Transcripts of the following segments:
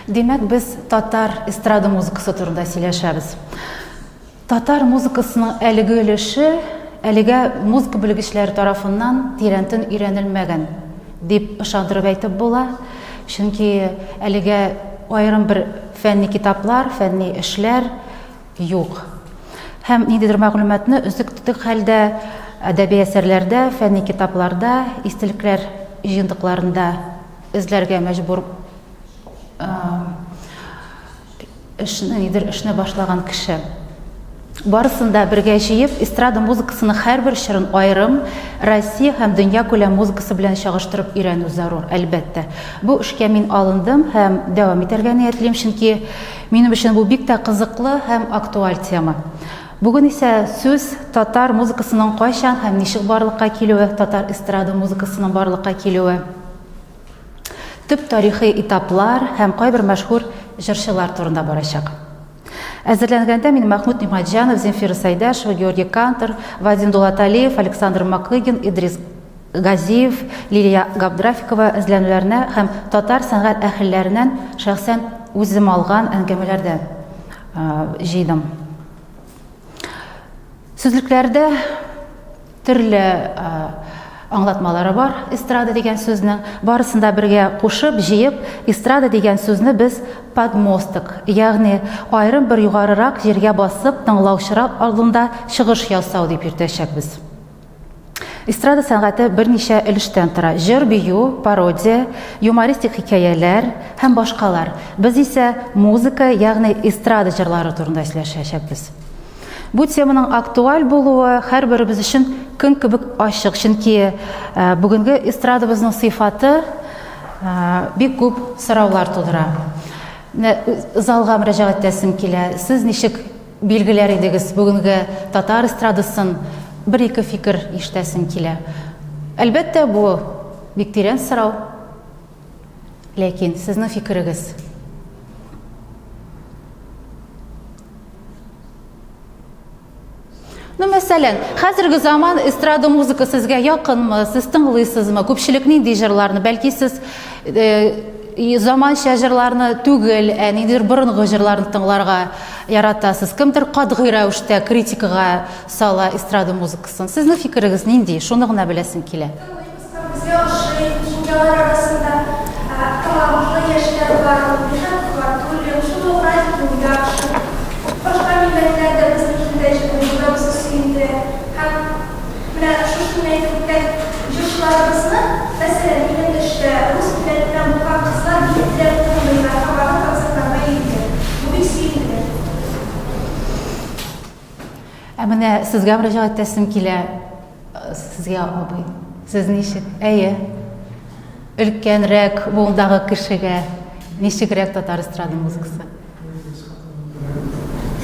Димәк, без татар эстрада музыкасы турында сөйләшәбез. Татар музыкасының әлеге өлеше әлегә музыка белгечләре тарафыннан тирәнтен өйрәнелмәгән, дип ышандырып әйтеп була. Чөнки әлегә аерым бер фәнни китаплар, фәнни эшләр юк. Һәм ниндидер мәгълүматны өзек-төтек хәлдә әдәби әсәрләрдә, фәнни китапларда, истәлекләр җыентыкларында эзләргә мәҗбүр эшне, нидер эшне башлаган кеше. Барысын да бергә җыеп, эстрада музыкасының һәрбер чорын аерым Россия һәм дөнья күләм музыкасы белән чагыштырып өйрәнү зарур, әлбәттә. Бу эшкә мин алындым һәм дәвам итәргә ниятлим, чөнки минем өчен бу бик тә кызыклы һәм актуаль тема. Бүген исә сүз татар музыкасының кайчан һәм ничек барлыкка килүе, татар эстрада музыкасының барлыкка килүе, Төп тарихи этаплар һәм кайбер мәшһүр җырчылар турында барачак. Әзерләнгәндә мин Мәхмүт Нигъмәтҗанов, Земфира Сәйдәшева, Георгий Кантор, Вадим Дулаталиев, Александр Маклыгин, Идрис Газиев, Лилия Габдрафикова эзләнүләренә һәм татар сәнгать әһелләреннән шәхсән үзем алган әңгәмәләрдә җыйдым. Сүзлекләрдә төрле аңлатмалары бар эстрада дигән сүзнең. Барысын да бергә кушып, җыеп, эстрада дигән сүзне без подмосток, ягъни аерым бер югарырак җиргә басып, тыңлаучылар алдында чыгыш ясау дип йөртәчәкбез. Эстрада сәнгате берничә өлештән тора: җыр, бию, пародия, юмористик хикәяләр һәм башкалар. Без исә музыка, ягъни эстрада җырлары турында сөйләшәчәкбез. Бу теманың актуаль булуы һәрберебез өчен көн кебек ачык, чөнки э, бүгенге эстрадабызның сыйфаты э, бик күп сораулар тудыра. Менә залга мөрәҗәгать итәсем килә. Сез ничек Билгеләр идегез бүгенге татар эстрадасын, бер-ике фикер ишетәсем килә. Әлбәттә, бу бик тирән сорау. Ләкин сезнең фикерегез? Ну, мәсәлән, хәзерге заман эстрада музыка сезгә якынмы, сез тыңлыйсызмы? Күпчелек нинди җырларны? Бәлки сез э, заманча җырларны түгел, ә ниндидер борынгы җырларны тыңларга яратасыз. Кемдер катгый рәвештә критикага сала эстрада музыкасын. Сезнең фикерегез нинди? Шуны гына беләсем килә. Безгә ошый, чөнки алар арасында талантлы яшьләр бар, Ришат Төхвәтуллин, шул ук Радик Юльякшин, башка милләтләр дә безнең илдә җырлый, бу да безне сөендерә. Һәм менә шушы мин әйтеп үткән җырчыларыбызны, мәсәлән, минем эштә рус милләтеннән булган кызлар бик теләп тыңлыйлар һәм аны концертларга йөриләр. Бу бик сөендерә. Ә менә сезгә мөрәҗәгать итәсем килә. Сезгә, абый. Сез ничек? Әйе. Өлкәнрәк буындагы кешегә ничегрәк татар эстрада музыкасы?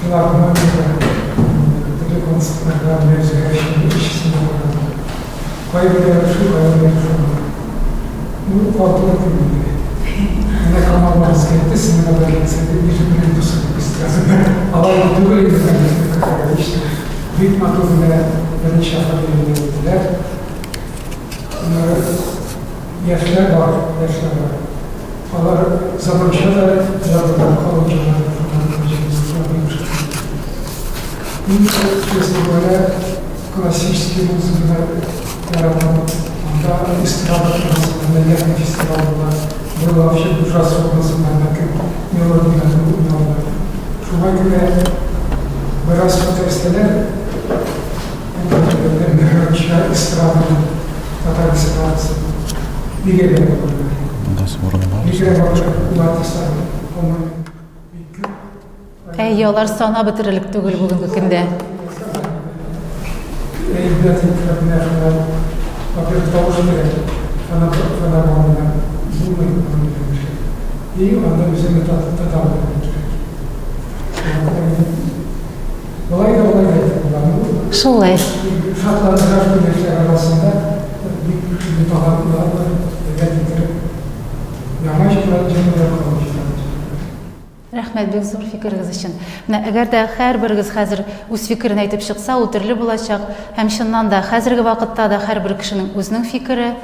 Филармониядә, төрле концертларда мөҗәгә өчесендә барган. Кайберләре шул, кайберләре шул. Ну, катылы инде. Менә Камал Барский әйтте, син менә бер җирле дусың эстрадада. Алай түгел инде, конечно. Бик матур менә берничә фамилияне әйттеләр. Яшьләр бар, яшьләр бар. Алар заманча да җырлыйлар, халык җырларын Мин, честно говоря, классический музыканы яратам. Анда эстрада турысында летний фестиваль була. Был вообще душа солнца, мелодияләрне уйнаулар. Шуңа күрә бераз күтәрсәләр, Мөхәммәтша эстраданың татар эстрадасы бик әйбәт булыр иде. Бигрәк матур ул артистлар, по-моему, бик күп. Әйе, алар санап бетерерлек түгел бүгенге көндә. Әйбәт итеп менә шулай. Во-первых, тавыш кирәк. Фонограммада булмый моның белән эшләү. И анда үзеңне тота белергә кирәк. Болай да болай да әйтеп була. Ну, Шулай. Шатланырга шул яшьләр арасында бик шундый талантлар бар. Әйбәт итеп яңа җырлар җырлыйлар, халык җырларын җырлыйлар. Рәхмәт бик зур фикерегез өчен. Менә әгәр дә һәрберегез хәзер үз фикерен әйтеп чыкса, ул төрле булачак. Һәм чыннан да хәзерге вакытта да һәрбер кешенең үзенең фикере.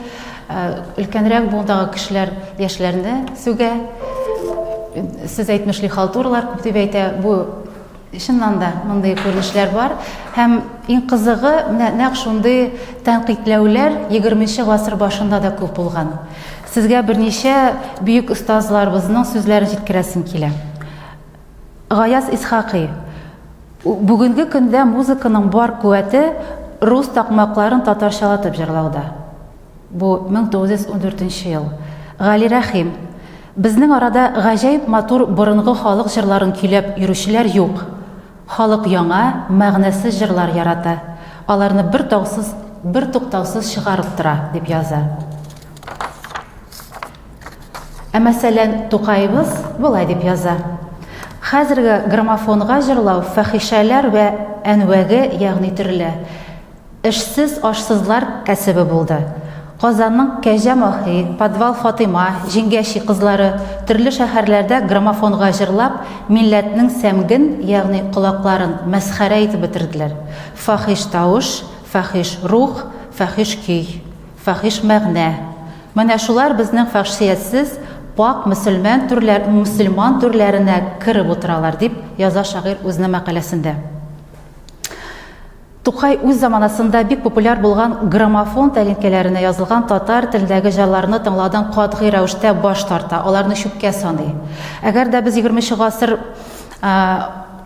Э, өлкәнрәк буындагы кешеләр яшьләрне сүгә. Сез әйтмешли, халтуралар күп дип әйтә. Бу чыннан да мондый күренешләр бар. Һәм иң кызыгы, менә нәкъ шундый тәнкыйтьләүләр 20 гасыр башында да күп булган. Сезгә берничә бөек остазларыбызның сүзләрен җиткерәсем килә. Гаяз Исхакый, Бүгенге көндә музыканың бар куәте рус такмакларын татарчалатып җырлауда. Бу 1914 нче ел. Гали Рәхим, Безнең арада гаҗәеп матур борынгы халык җырларын көйләп йөрүчеләр юк. Халык яңа, мәгънәсез җырлар ярата. Аларны бер таусыз, бертуктаусыз чыгарып тора, дип яза. Ә мәсәлән, Тукаебыз болай дип яза, Хәзерге граммофонга җырлау фәхишәләр вә әнвәге, ягъни төрле эшсез ашсызлар кәсебе булды. Казанның Кәҗә Маһи, Подвал Фатыйма, Җиңгәчи кызлары төрле шәһәрләрдә граммофонга җырлап, милләтнең сәмген, ягъни колакларын мәсхәрә итеп бетерделәр. Фахиш тавыш, фахиш рух, фахиш көй, фахиш мәгънә. Менә шулар безнең фәхшиятсез, пакь мөселмән түрләр, мөселман түрләренә кереп утыралар, дип яза шагыйрь үзенең мәкаләсендә. Тукай үз заманасында бик популяр булган граммофон тәлинкәләренә язылган татар телендәге җырларны тыңлаудан катгый рәвештә баш тарта, аларны чүпкә саный. Әгәр дә без 20 гасыр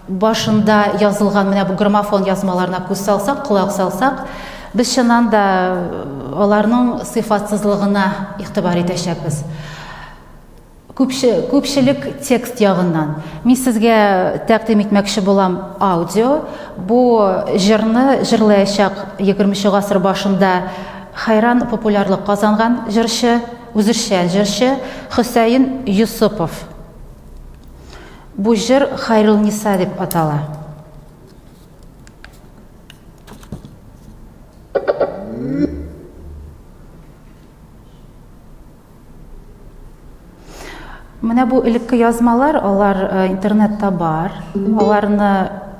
башында язылган менә бу граммофон язмаларына күз салсак, колак салсак, без чыннан да аларның сыйфатсызлыгына игътибар итәчәкбез. Күпче, күпчелек текст ягыннан. Мин сезгә тәкъдим итмәкче булам аудио. Бу җырны җырлаячак 20 гасыр башында хәйран популярлык казанган җырчы, үзешчән җырчы Хөсәен Йосыпов. Бу җыр Хайрулниса дип атала. Менә бу элекке язмалар, алар э, интернетта бар. Аларны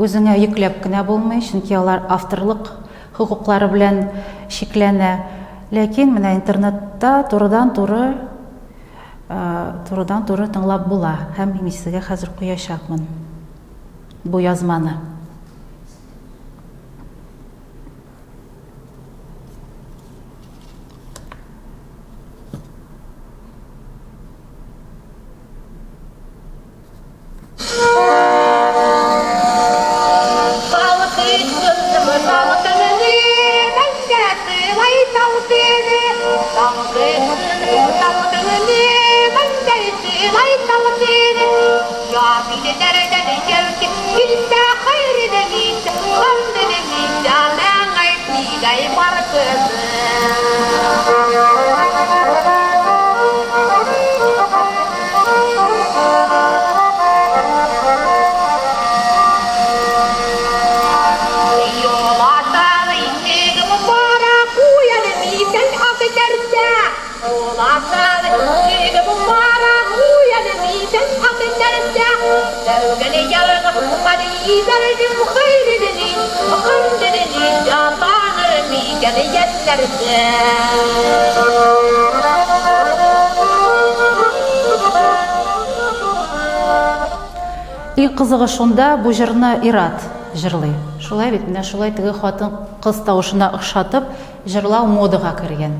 үзеңә йөкләп кенә булмый, чөнки алар авторлык хокуклары белән чикләнә. Ләкин менә интернетта турыдан-туры э, турыдан-туры тыңлап була. Һәм мин сезгә хәзер куячакмын бу язманы. Иң кызыгы шунда, бу җырны ир-ат җырлый. Шулай бит, менә шулай теге хатын-кыз тавышына охшатып җырлау модага кергән.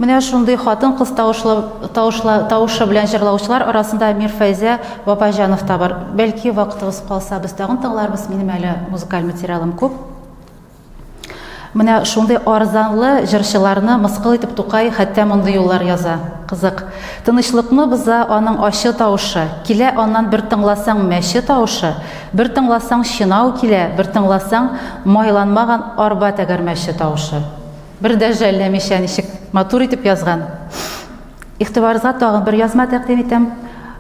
Менә шундый хатын-кыз тавышлы, тавышлы, тавышы белән җырлаучылар арасында Мирфәйзә Бабаҗанов та бар. Бәлки вакытыбыз калса, без тагын тыңларбыз. Минем әле музыкаль материалым күп. Менә шундый арзанлы җырчыларны мыскыл итеп Тукай хәтта мондый юллар яза. Кызык. Тынычлыкны боза аның ачы тавышы, килә аннан бер тыңласаң мәче тавышы, бер тыңласаң чинау килә, бер тыңласаң майланмаган арба тәгәрмәче тавышы. Бер дә жәлләмичә ничек матур итеп язган. Игътибарыгызга тагын бер язма тәкъдим итәм.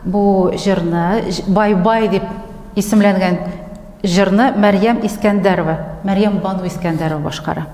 Бу җырны Бай-бай дип исемләнгән җырны Мәрьям Искәндәрова, Мәрьям Бану Искәндәрова башкара.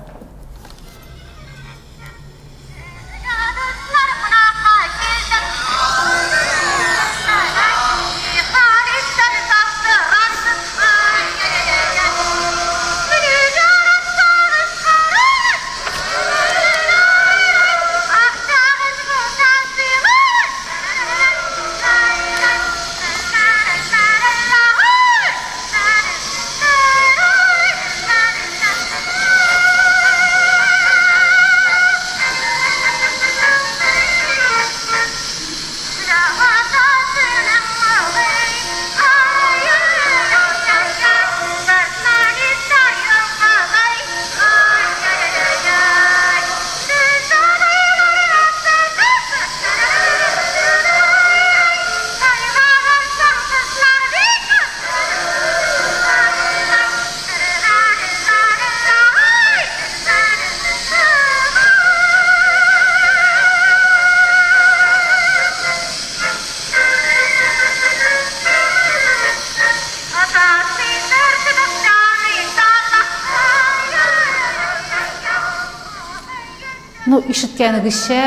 ишеткәнегезчә,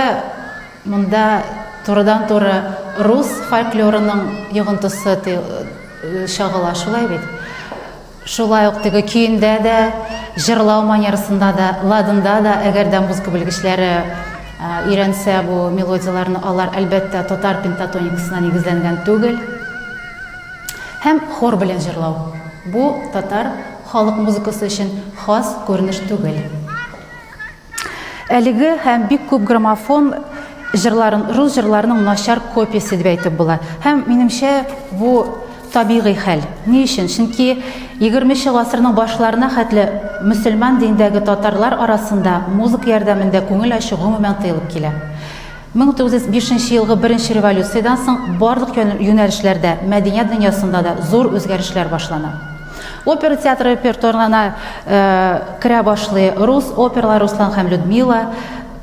монда турыдан-туры рус фольклорының йогынтысы чагыла, шулай бит? Шулай ук теге көендә дә, җырлау манерасында да, ладында да, әгәр дә музыка белгечләре өйрәнсә бу мелодияләрне, алар, әлбәттә, татар пентатоникасына нигезләнгән түгел. Һәм хор белән җырлау. Бу татар халык музыкасы өчен хас күренеш түгел. Әлеге һәм бик күп граммофон җырларын рус җырларының начар копиясе дип әйтеп була. Һәм, минемчә, бу табигый хәл. Ни өчен? Чөнки 20 гасырның башларына хәтле мөселман динендәге татарлар арасында музыка ярдәмендә күңел ачу гомумән тыелып килә. 1905 нче елгы беренче революциядән соң барлык юнәлешләрдә, мәдәният дөньясында да зур үзгәрешләр башлана. Опера театры репертуарына керә башлый рус опералары Руслан һәм Людмила,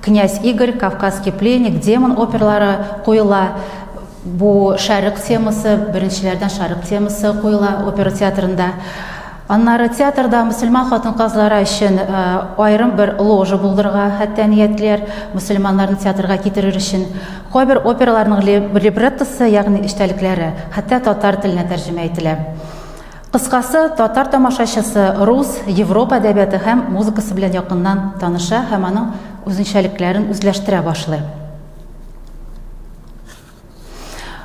Князь Игорь, Кавказский пленник, Демон опералары куела. Бу шәрык темасы, беренчеләрдән шәрык темасы куела опера театрында. Аннары театрда мөселман хатын-кызлары өчен аерым бер ложа булдырырга хәтта ниятлиләр, мөселманнарны театрга китерер өчен. Кайбер операларның либреттосы, ягъни эчтәлекләре, хәтта татар теленә тәрҗемә ителә. Кыскасы, татар тамашачысы рус, Европа әдәбияты һәм музыкасы белән якыннан таныша һәм аның үзенчәлекләрен үзләштерә башлый.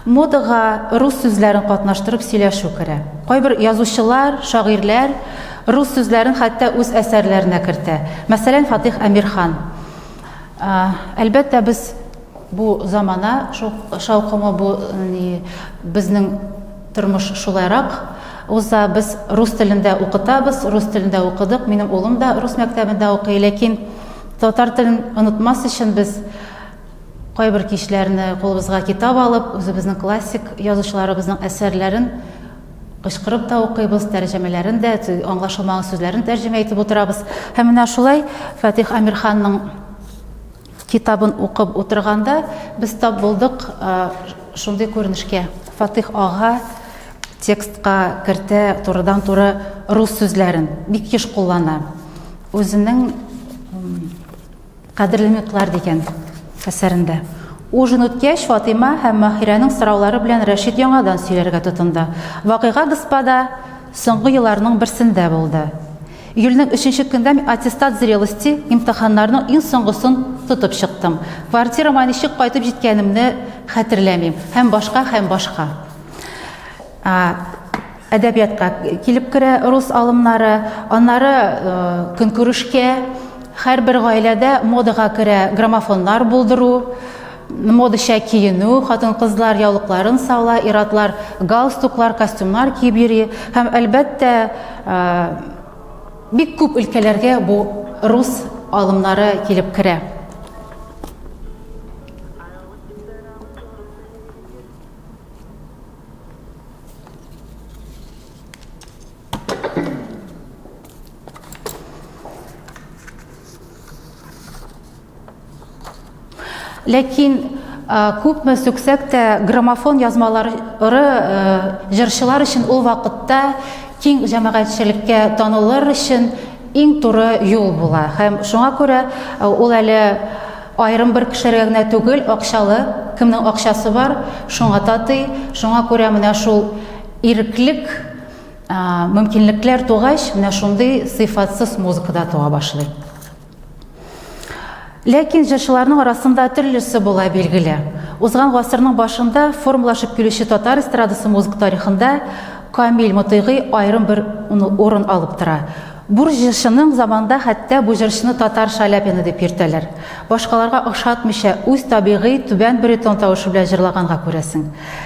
Модага рус сүзләрен катнаштырып сөйләшү керә. Кайбер язучылар, шагыйрьләр рус сүзләрен хәтта үз әсәрләренә кертә. Мәсәлән, Фатих Әмирхан. Әлбәттә, без бу замана шаукымы, бу ни, безнең тормыш шулайрак уза. Без рус телендә укытабыз, рус телендә укыдык. Минем улым да рус мәктәбендә укый, ләкин татар телен онытмас өчен без Кайбер кичләрне кулыбызга китап алып, үзебезнең классик язучыларыбызның әсәрләрен кычкырып та укыйбыз, тәрҗемәләрен дә, аңлашылмаган сүзләрен тәрҗемә итеп утырабыз. Һәм менә шулай Фатих Әмирханның китабын укып утырганда без тап булдык шундый күренешкә. Фатих ага текстка кертә турыдан-туры рус сүзләрен, бик еш куллана. Үзенең Кадерле минутлар дигән әсәрендә. Ужин үткәч, Фатыйма һәм Маһирәнең сораулары белән Рәшит яңадан сөйләргә тотынды. Вакыйга господа соңгы елларның берсендә булды. Июльнең өченче көндә мин аттестат зрелости имтиханнарының иң соңгысын тотып чыктым. Квартирама ничек кайтып җиткәнемне хәтерләмим. Һәм башка, һәм башка. Әдәбиятка килеп керә рус алымнары, аннары көнкүрешкә һәрбер гаиләдә модага керә граммофоннар булдыру, модача киенү, хатын-кызлар яулыкларын сала, ир-атлар галстуклар, костюмнар киеп йөри һәм, әлбәттә, бик күп өлкәләргә бу рус алымнары килеп керә. Ләкин күпме сүксәк тә, граммофон язмалары җырчылар өчен ул вакытта киң җәмәгатьчелеккә танылыр өчен иң туры юл була. Һәм шуңа күрә ул әле Аерым бер кешеләргә генә түгел, акчалы, кемнең акчасы бар, шуңа татый. Шуңа күрә менә шул иреклек, мөмкинлекләр тугач, менә шундый сыйфатсыз музыка да туа башлый. Ләкин җырчыларның арасында төрлесе була, билгеле. Узган гасырның башында формалашып килүче татар эстрадасы музыка тарихында Камил Мотыйгый аерым бер урын алып тора. Бу җырчының заманында хәтта бу җырчыны татар Шаляпины дип йөртәләр. Башкаларга охшатмыйча, үз табигый түбән баритон тавышы белән җырлаганга күрәсең.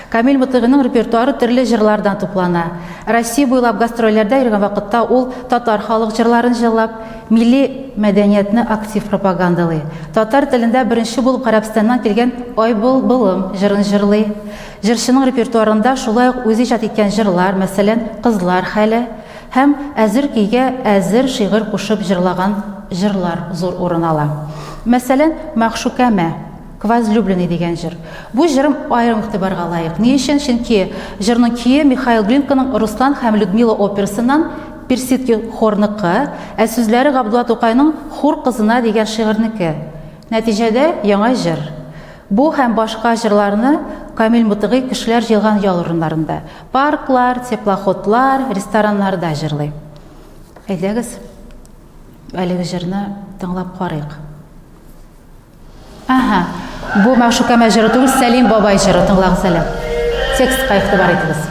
Камил Мотыйгыйның репертуары төрле җырлардан туплана. Россия буйлап гастрольләрдә йөргән вакытта ул татар халык җырларын җырлап, милли мәдәниятне актив пропагандалый. Татар телендә беренче булып Гарәбстаннан килгән Ай былбылым җырын җырлый. Җырчының репертуарында шулай ук үзе иҗат иткән җырлар, мәсәлән, Кызлар хәле, Һәм әзер көйгә әзер шигырь кушып җырлаган җырлар зур урын ала. Мәсәлән, Мәгъшукәмә, К возлюбленной дигән җыр. Бу җырым аерым игътибарга лаек. Ни өчен? Чөнки җырның көе Михаил Глинканың Руслан һәм Людмила операсыннан Персидский хорныкы, ә сүзләре Габдулла Тукайның Хур кызына дигән шигырьнеке. Нәтиҗәдә, яңа җыр. Бу һәм башка җырларны Камил Мотыгый кешеләр җыелган ял урыннарында, парклар, теплоходлар, рестораннарда җырлый. Әйдәгез, әлеге җырны тыңлап карыйк. Ага, бу Мәгъшукәмә җыры түгел, Сәлим бабай җыры, тыңлагыз әле. Текстка игътибар итегез.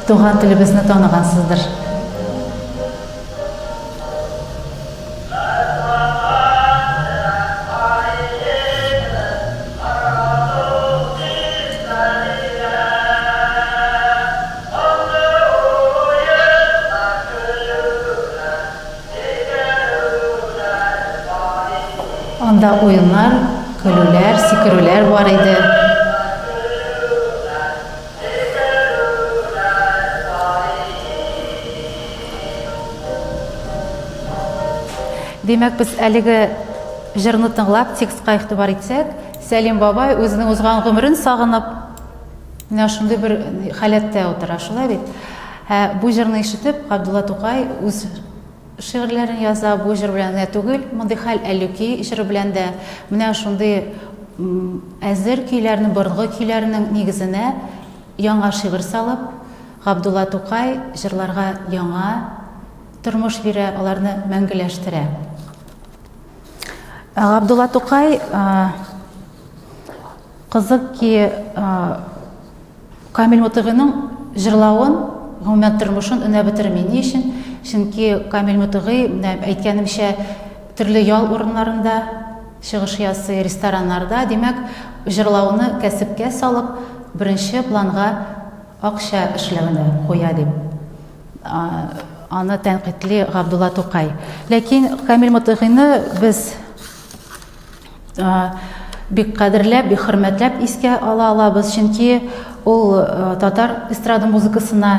Туган телебезне таныгансыздыр. Анда уеннар, көлүләр, сикерүләр бар иде. Димәк, без әлеге җырны тыңлап, текстка игътибар итсәк, Сәлим бабай үзенең узган гомерен сагынып, менә шундый бер халәттә утыра, шулай бит? Ә бу җырны ишетеп, Габдулла Тукай үз шигырьләрен яза, бу җыр белән генә түгел, мондый хәл Әллүки җыры белән дә, менә шундый әзер көйләрнең, борынгы көйләрнең нигезенә яңа шигырь салып, Габдулла Тукай җырларга яңа тормыш бирә, аларны мәңгеләштерә. Габдулла Тукай кызык ки, Камил Мотыйгыйның җырлавын, гомумән тормышын өнәп бетерми. Ни өчен? Чөнки Камил Мотыйгый, менә әйткәнемчә, төрле ял урыннарында чыгыш ясый, рестораннарда. Димәк, җырлауны кәсепкә салып, беренче планга акча эшләүне куя дип аны тәнкыйтьли Габдулла Тукай. Ләкин Камил Мотыйгыйны без бик кадерләп, бик хөрмәтләп искә ала алабыз, чөнки ул татар эстрада музыкасына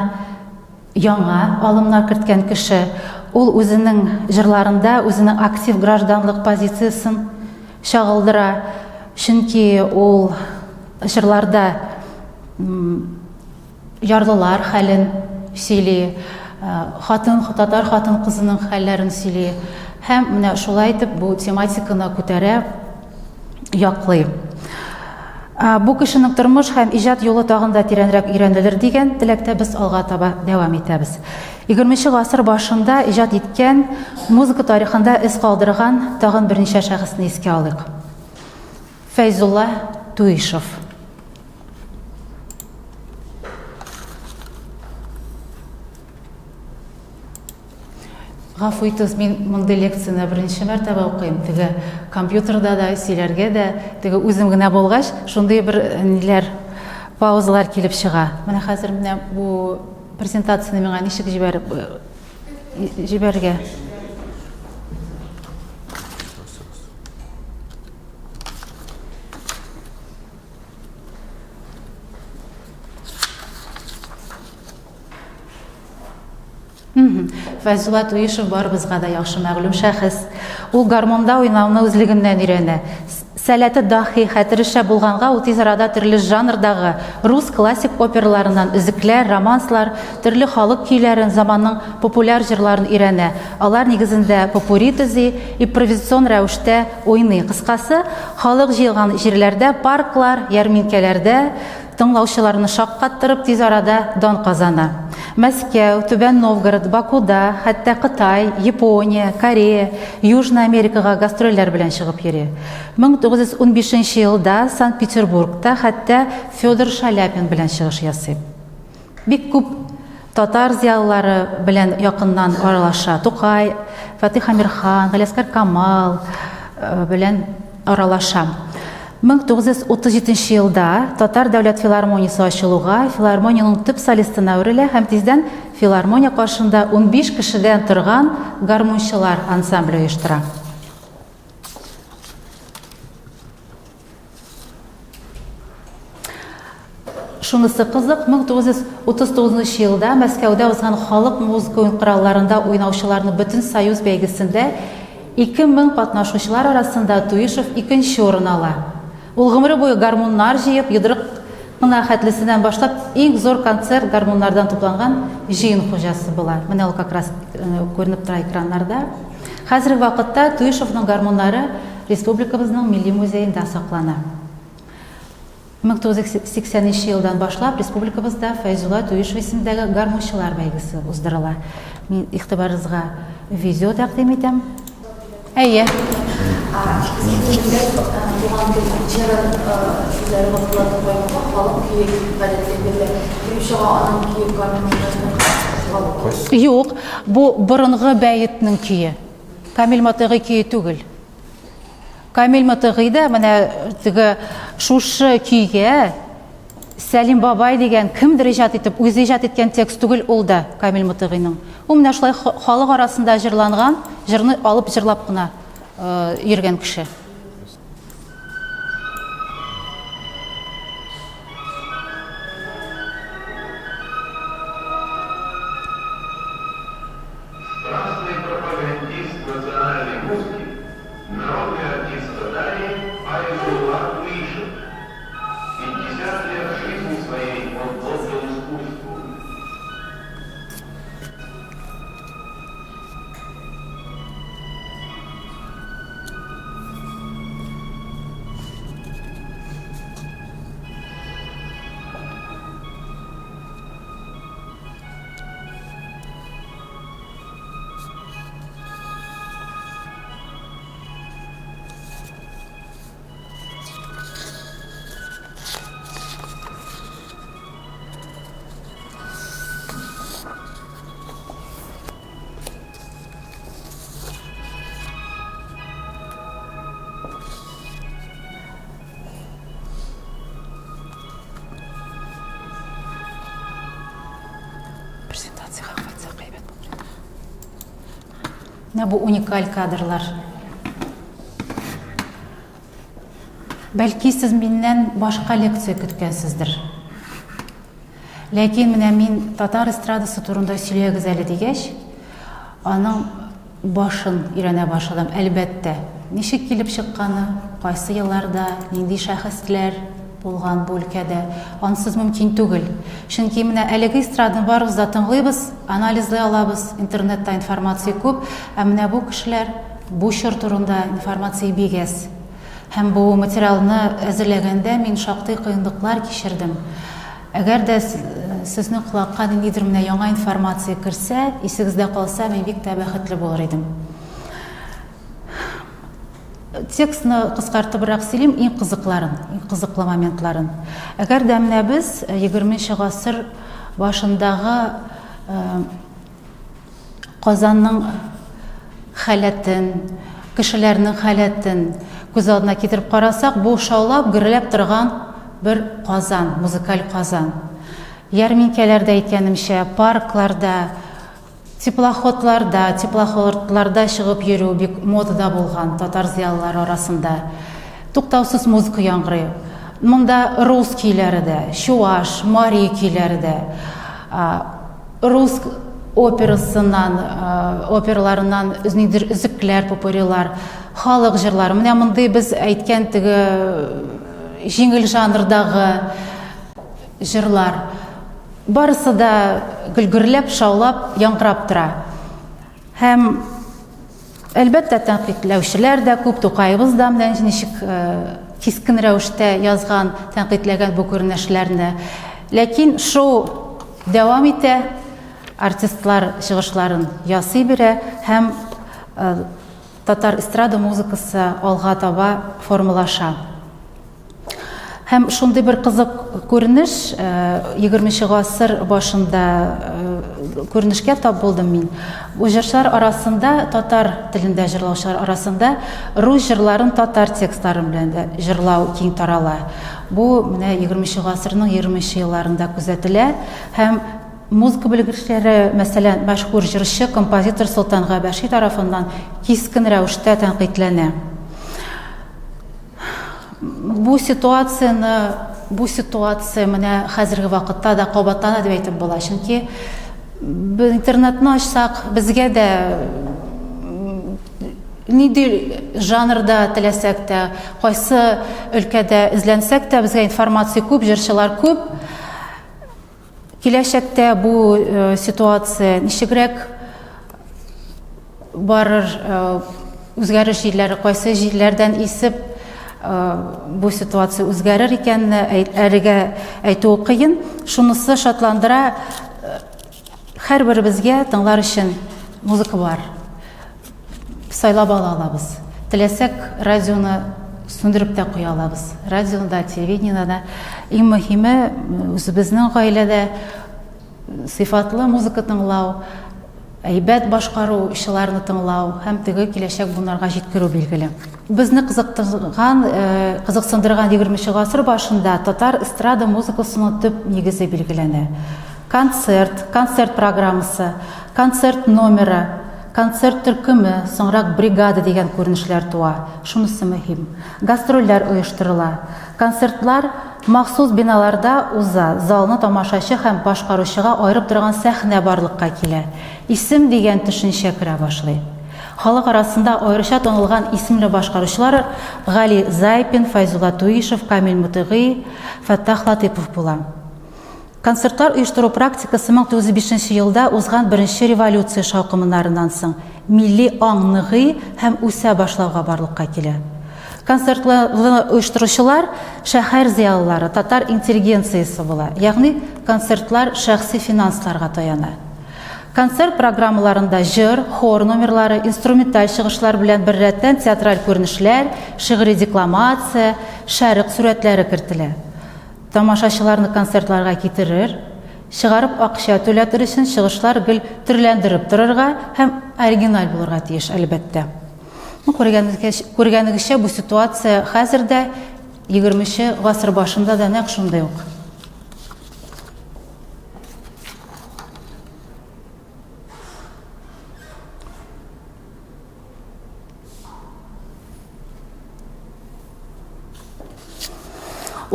яңа алымнар керткән кеше. Ул үзенең җырларында үзенең актив гражданлык позициясен чагылдыра, чөнки ул җырларда ярлылар хәлен сөйли, хатын, татар хатын-кызының хәлләрен сөйли. Һәм менә шулай итеп бу тематиканы күтәрә, яклый. Бу кешенең тормыш һәм иҗат юлы тагын да тирәнрәк өйрәнелер дигән теләктә без алга таба дәвам итәбез. 20 гасыр башында иҗат иткән, музыка тарихында эз калдырган тагын берничә шәхесне искә алыйк. Фәйзулла Туишев. Гафу итегез, мин мондый лекцияне беренче мәртәбә укыйм. Теге компьютерда да, сөйләргә дә, теге үзем генә булгач, шундый бер э, ниләр, паузалар килеп чыга. Менә хәзер менә бу презентацияне миңа ничек җибәреп э, җибәрергә? Фәйзулла Туишев барыбызга да яхшы мәгълүм шәхес. Ул гармунда уйнауны үзлегеннән өйрәнә. Сәләте дахи, хәтере шәп булганга ул тиз арада төрле жанрдагы рус классик операларыннан өзекләр, романслар, төрле халык көйләрен, заманның популяр җырларын өйрәнә. Алар нигезендә попурри төзи, импровизацион рәвештә уйный. Кыскасы, халык җыелган җирләрдә, парклар, ярминкәләрдә тыңлаучыларны шаккаттырып, тиз арада дан казана. Мәскәү, Түбән Новгород, Бакуда, хәтта Кытай, Япония, Корея, Южный Америкага гастрольләр белән чыгып йөри. 1915 елда Санкт-Петербургта хәтта Федор Шаляпин белән чыгыш ясый. Бик күп татар зыялылары белән якыннан аралаша. Тукай, Фатих Әмирхан, Галиәсгар Камал э, белән аралаша. 1937 елда Татар дәүләт филармониясе ачылуга, филармониянең төп солистына әверелә һәм тиздән филармония каршында 15 кешедән торган гармунчылар ансамбле оештыра. Шунысы кызык, 1939 елда Мәскәүдә узган халык музыка уен коралларында уйнаучыларның Бөтенсоюз бәйгесендә 2000 катнашучылар арасында Туишев икенче урын ала. Ул гомере буе гармуннар җыеп, йодрык кына хәтлесеннән башлап, иң зур концерт гармуннардан тупланган җыен хуҗасы була. Менә ул как раз күренеп тора экраннарда. Хәзерге вакытта Туишевның гармуннары республикабызның Милли музеенда саклана. 1980 нче елдан башлап республикабызда Фәйзулла Туишев исемендәге гармунчылар бәйгесе уздырыла. Мин игътибарыгызга видео тәкъдим итәм. Әйе. Туган тел җырын сүзләре Габдулла Тукайныкы, халык көе гадәттә бирелә. Килеп чыга аның көе Камил Мотыйгыйныкы. Юк, бу борынгы бәетнең көе. Камил Мотыйгый көе түгел. Камил Мотыйгый да менә теге шушы көйгә Сәлим бабай дигән кемдер иҗат итеп, үзе иҗат иткән текст түгел ул да Камил Мотыйгыйның. Ул менә шулай халык арасында җырланган җырны алып җырлап кына йөргән кеше. Страстный пропагандист национальной музыки, народный артист Татарии Файзулла Туишев. 50 лет жизни своей он отдал искусству. Презентациягә кайтсак әйбәт булыр иде. Менә бу уникаль кадрлар. Бәлки сез миннән башка лекция көткәнсездер. Ләкин менә мин татар эстрадасы турында сөйләгез әле дигәч, аның башын өйрәнә башладым, әлбәттә. Ничек килеп чыкканы, кайсы елларда, нинди шәхесләр булган бу өлкәдә, ансыз мөмкин түгел. Чөнки менә әлеге эстраданы барыбыз да тыңлыйбыз, анализлый алабыз, интернетта информация күп, ә менә бу кешеләр, бу чор турында информация бик әз. Һәм бу материалны әзерләгәндә мин шактый кыенлыклар кичердем. Әгәр дә сезнең колакка ниндидер менә яңа информация керсә, исегездә калса, мин бик тә бәхетле булыр идем. Текстны кыскартыбрак сөйлим, иң кызыкларын, иң кызыклы моментларын. Әгәр дә менә без 20 гасыр башындагы Казанның халәтен, кешеләрнең халәтен күз алдына китереп карасак, бу шаулап, гөрләп торган бер Казан, музыкаль Казан. Ярминкәләрдә әйткәнемчә, паркларда, теплоходларда, теплоходларда чыгып йөрү бик модада булган татар зыялылары арасында. Туктаусыз музыка яңгырый. Монда рус көйләре дә, чуаш, мари көйләре дә, Рус операсыннан, операларыннан ниндидер өзекләр, попурилар, халык җырлары. Менә мондый без әйткән теге җиңел жанрдагы җырлар. Барысы да гөлгөрләп, шаулап, яңгырап тора. Һәм Әлбәттә, тәнкыйтьләүчеләр дә күп, Тукаебыз да менә ничек кискен рәвештә язган, тәнкыйтьләгән бу күренешләрне. Ләкин шоу дәвам итә, артистлар чыгышларын ясый бирә һәм татар эстрада музыкасы алга таба формалаша. Һәм шундый бер кызык күренеш, 20 э, гасыр башында э, күренешкә тап булдым мин. Бу җырчылар арасында, татар телендә җырлаучылар арасында рус җырларын татар текстлары белән дә җырлау киң тарала. Бу менә 20 гасырның 20 елларында күзәтелә һәм музыка белгечләре, мәсәлән, мәшһүр җырчы, композитор Солтан Габәши тарафыннан кискен рәвештә тәнкыйтьләнә. Бу ситуацияне бу ситуация менә хәзерге вакытта да кабатлана дип әйтеп була. Чөнки без интернетны ачсак, безгә дә нинди жанрда теләсәк тә, кайсы өлкәдә эзләнсәк тә, безгә информация күп, җырчылар күп. Киләчәктә бу э, ситуация ничегрәк барыр, э, үзгәреш җилләре кайсы җилләрдән исеп э, бу ситуация үзгәрер икәнне әлегә әйтүе кыен. Шунысы шатландыра, һәрберебезгә тыңлар өчен музыка бар. Сайлап ала алабыз. Теләсәк, радионы сүндереп тә куя алабыз. Радионы да, телевидениене дә. Иң мөһиме, үзебезнең гаиләдә сыйфатлы музыка тыңлау, әйбәт башкаручыларны тыңлау һәм теге киләчәк буыннарга җиткерү билгеле. Безне кызыктырган, э, кызыксындырган 20 гасыр башында татар эстрада музыкасының төп нигезе билгеләнә. Концерт, концерт программасы, концерт номеры, концерт төркеме, соңрак бригада дигән күренешләр туа. Шунысы мөһим. Гастрольләр оештырыла. Концертлар махсус биналарда уза, залны тамашачы һәм башкаручыга аерып торган сәхнә барлыкка килә. Исем дигән төшенчә керә башлый. Халык арасында аеруча танылган исемле башкаручылар Гали Зайпин, Фәйзулла Туишев, Камил Мотыйгый, Фәттах Латыйпов була. Концертлар оештыру практикасы 1905 нче елда узган беренче революция шаукымнарыннан соң милли аң ныгый һәм үсә башлауга барлыкка килә. Концертларны оештыручылар шәһәр зыялылары, татар интеллигенциясе була, ягъни концертлар шәхси финансларга таяна. Концерт программаларында җыр, хор номерлары, инструменталь чыгышлар белән беррәттән театраль күренешләр, шигъри декламация, шәрык сурәтләре кертелә. Тамашачыларны концертларга китерер, чыгарып акча түләтер өчен чыгышлар гел төрләндереп торырга һәм оригиналь булырга тиеш, әлбәттә. Ну, күргәнегезчә, бу ситуация хәзер дә, егерменче гасыр башында да нәкъ шундый ук.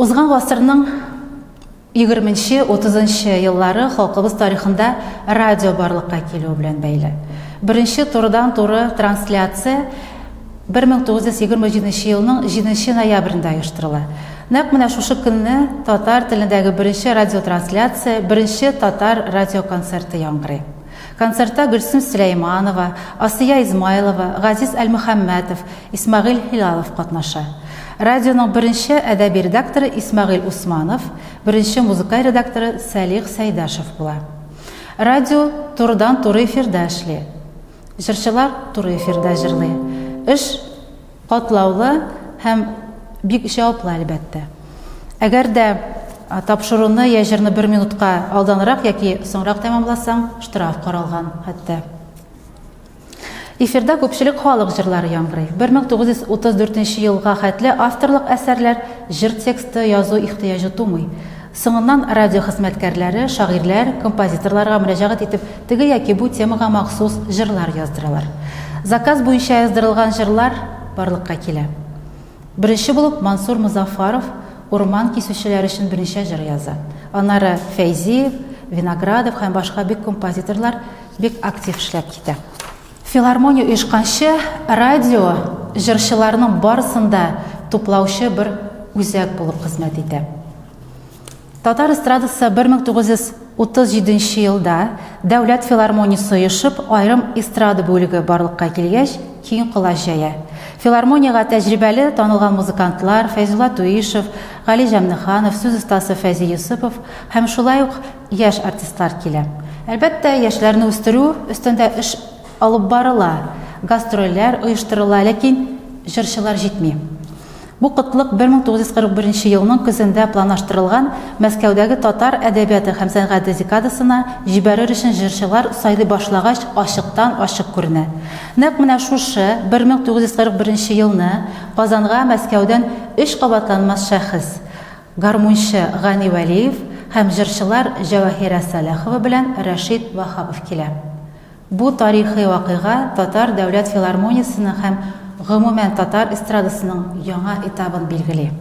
Узган гасырның 20-нче, 30-нчы еллары халкыбыз тарихында радио барлыкка килүе белән бәйле. Беренче турыдан-туры трансляция 1927 елның 7 ноябрендә оештырыла. Нәкъ менә шушы көнне татар телендәге беренче радиотрансляция, беренче татар радиоконцерты яңгырый. Концертта Гөлсем Сөләйманова, Асия Измайлова, Газиз Әлмөхәммәтов, Исмәгыйль Һилалов катнаша. Радионың беренче әдәби редакторы Исмәгыйль Усманов, беренче музыкаль редакторы Сәлих Сәйдәшев була. Радио турыдан-туры эфирда эшли. Җырчылар туры эфирда җырлый. Эш Катлаулы һәм бик җаваплы, әлбәттә. Әгәр дә тапшыруны я җырны бер минутка алданрак яки соңрак тәмамласаң, штраф каралган хәтта. Эфирда күпчелек халык җырлары яңгырый. 1934 елга хәтле авторлык әсәрләр, җыр тексты язу ихтыяҗы тумый. Соңыннан радио хезмәткәрләре, шагыйрьләр, композиторларга мөрәҗәгать итеп, теге яки бу темага махсус җырлар яздыралар. Заказ буенча яздырылган җырлар барлыкка килә. Беренче булып Мансур Мозаффаров урман кисүчеләр өчен берничә җыр яза. Аннары Фәйзиев, Виноградов һәм башка бик композиторлар бик актив эшләп китә. Филармония оешканчы, радио җырчыларның барысын да туплаучы бер үзәк булып хезмәт итә. Татар эстрадасы 1937 елда Дәүләт филармониясе оешып, аерым эстрада бүлеге барлыкка килгәч, киң колач җәя. Филармониягә тәҗрибәле, танылган музыкантлар Фәйзулла Туишев, Гали Җәмнеханов, сүз остасы Фәйзи Йосыпов һәм шулай ук яшь артистлар килә. Әлбәттә, яшьләрне үстерү өстендә эш алып барыла, гастрольләр оештырыла, ләкин җырчылар җитми. Бу кытлык 1941 елның көзендә планлаштырылган Мәскәүдәге татар әдәбияты һәм сәнгате декадасына җибәрер өчен җырчылар сайлый башлагач ачыктан-ачык күренә. Нәкъ менә шушы 1941 елны Казанга Мәскәүдән өч кабатланмас шәхес, Гармунчы Гани Вәлиев һәм җырчылар Җәваһирә Сәлахова белән Рәшит Ваһапов килә. Бу тарихи вакыйга Татар дәүләт филармониясенең һәм гомумән татар эстрадасының яңа этабын билгели.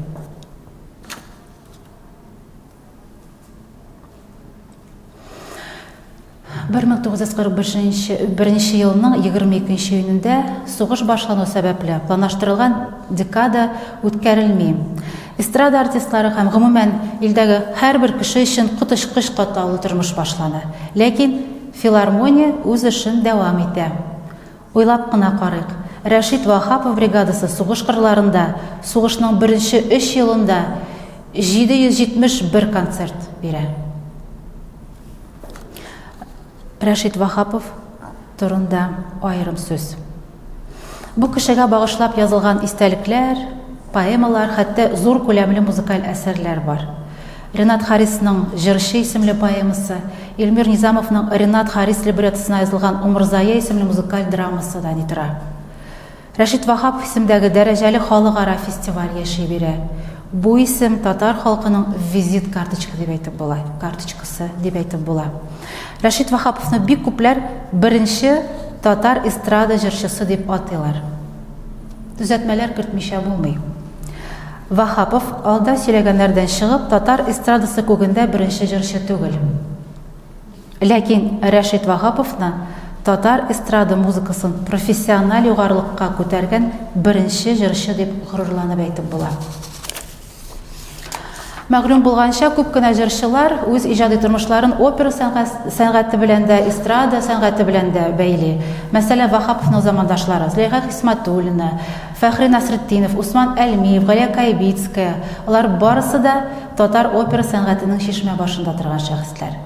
1941 елның 22 нче июнендә сугыш башлану сәбәпле, планлаштырылган декада үткәрелми. Эстрада артистлары һәм, гомумән, илдәге һәрбер кеше өчен коточкыч катлаулы тормыш башлана. Ләкин филармония үз эшен дәвам итә. Уйлап кына карыйк, Рәшит Ваһапов бригадасы сугыш кырларында сугышның беренче өч елында 771 концерт бирә. Рәшит Ваһапов турында аерым сүз. Бу кешегә багышлап язылган истәлекләр, поэмалар, хәтта зур күләмле музыкаль әсәрләр бар. Ренат Харисның Җырчы исемле поэмасы, Эльмир Низамовның Ренат Харис либреттосына язылган Умырзая исемле музыкаль драмасы да ни тора. Рәшит Ваһапов исемдәге дәрәҗәле халыкара фестиваль яши бирә. Бу исем татар халкының визит карточка дип әйтеп була, карточкасы дип әйтеп була. Рәшит Ваһаповны бик күпләр беренче татар эстрада җырчысы дип атыйлар. Төзәтмәләр кертмичә булмый. Ваһапов, алда сөйләгәннәрдән чыгып, татар эстрадасы күгендә беренче җырчы түгел. Ләкин Рәшит Ваһаповны татар эстрада музыкасын профессиональ югарылыкка күтәргән беренче җырчы дип горурланып әйтеп була. Мәгълүм булганча, күп кенә җырчылар үз иҗади тормышларын опера сәнгате белән дә, эстрада сәнгате белән дә бәйли. Мәсәлән, Ваһаповның замандашлары Зөләйха Хисмәтуллина, Фәхри Насретдинов, Усман Әлмиев, Галия Кайбицкая, алар барысы да татар опера сәнгатенең чишмә башында торган шәхесләр.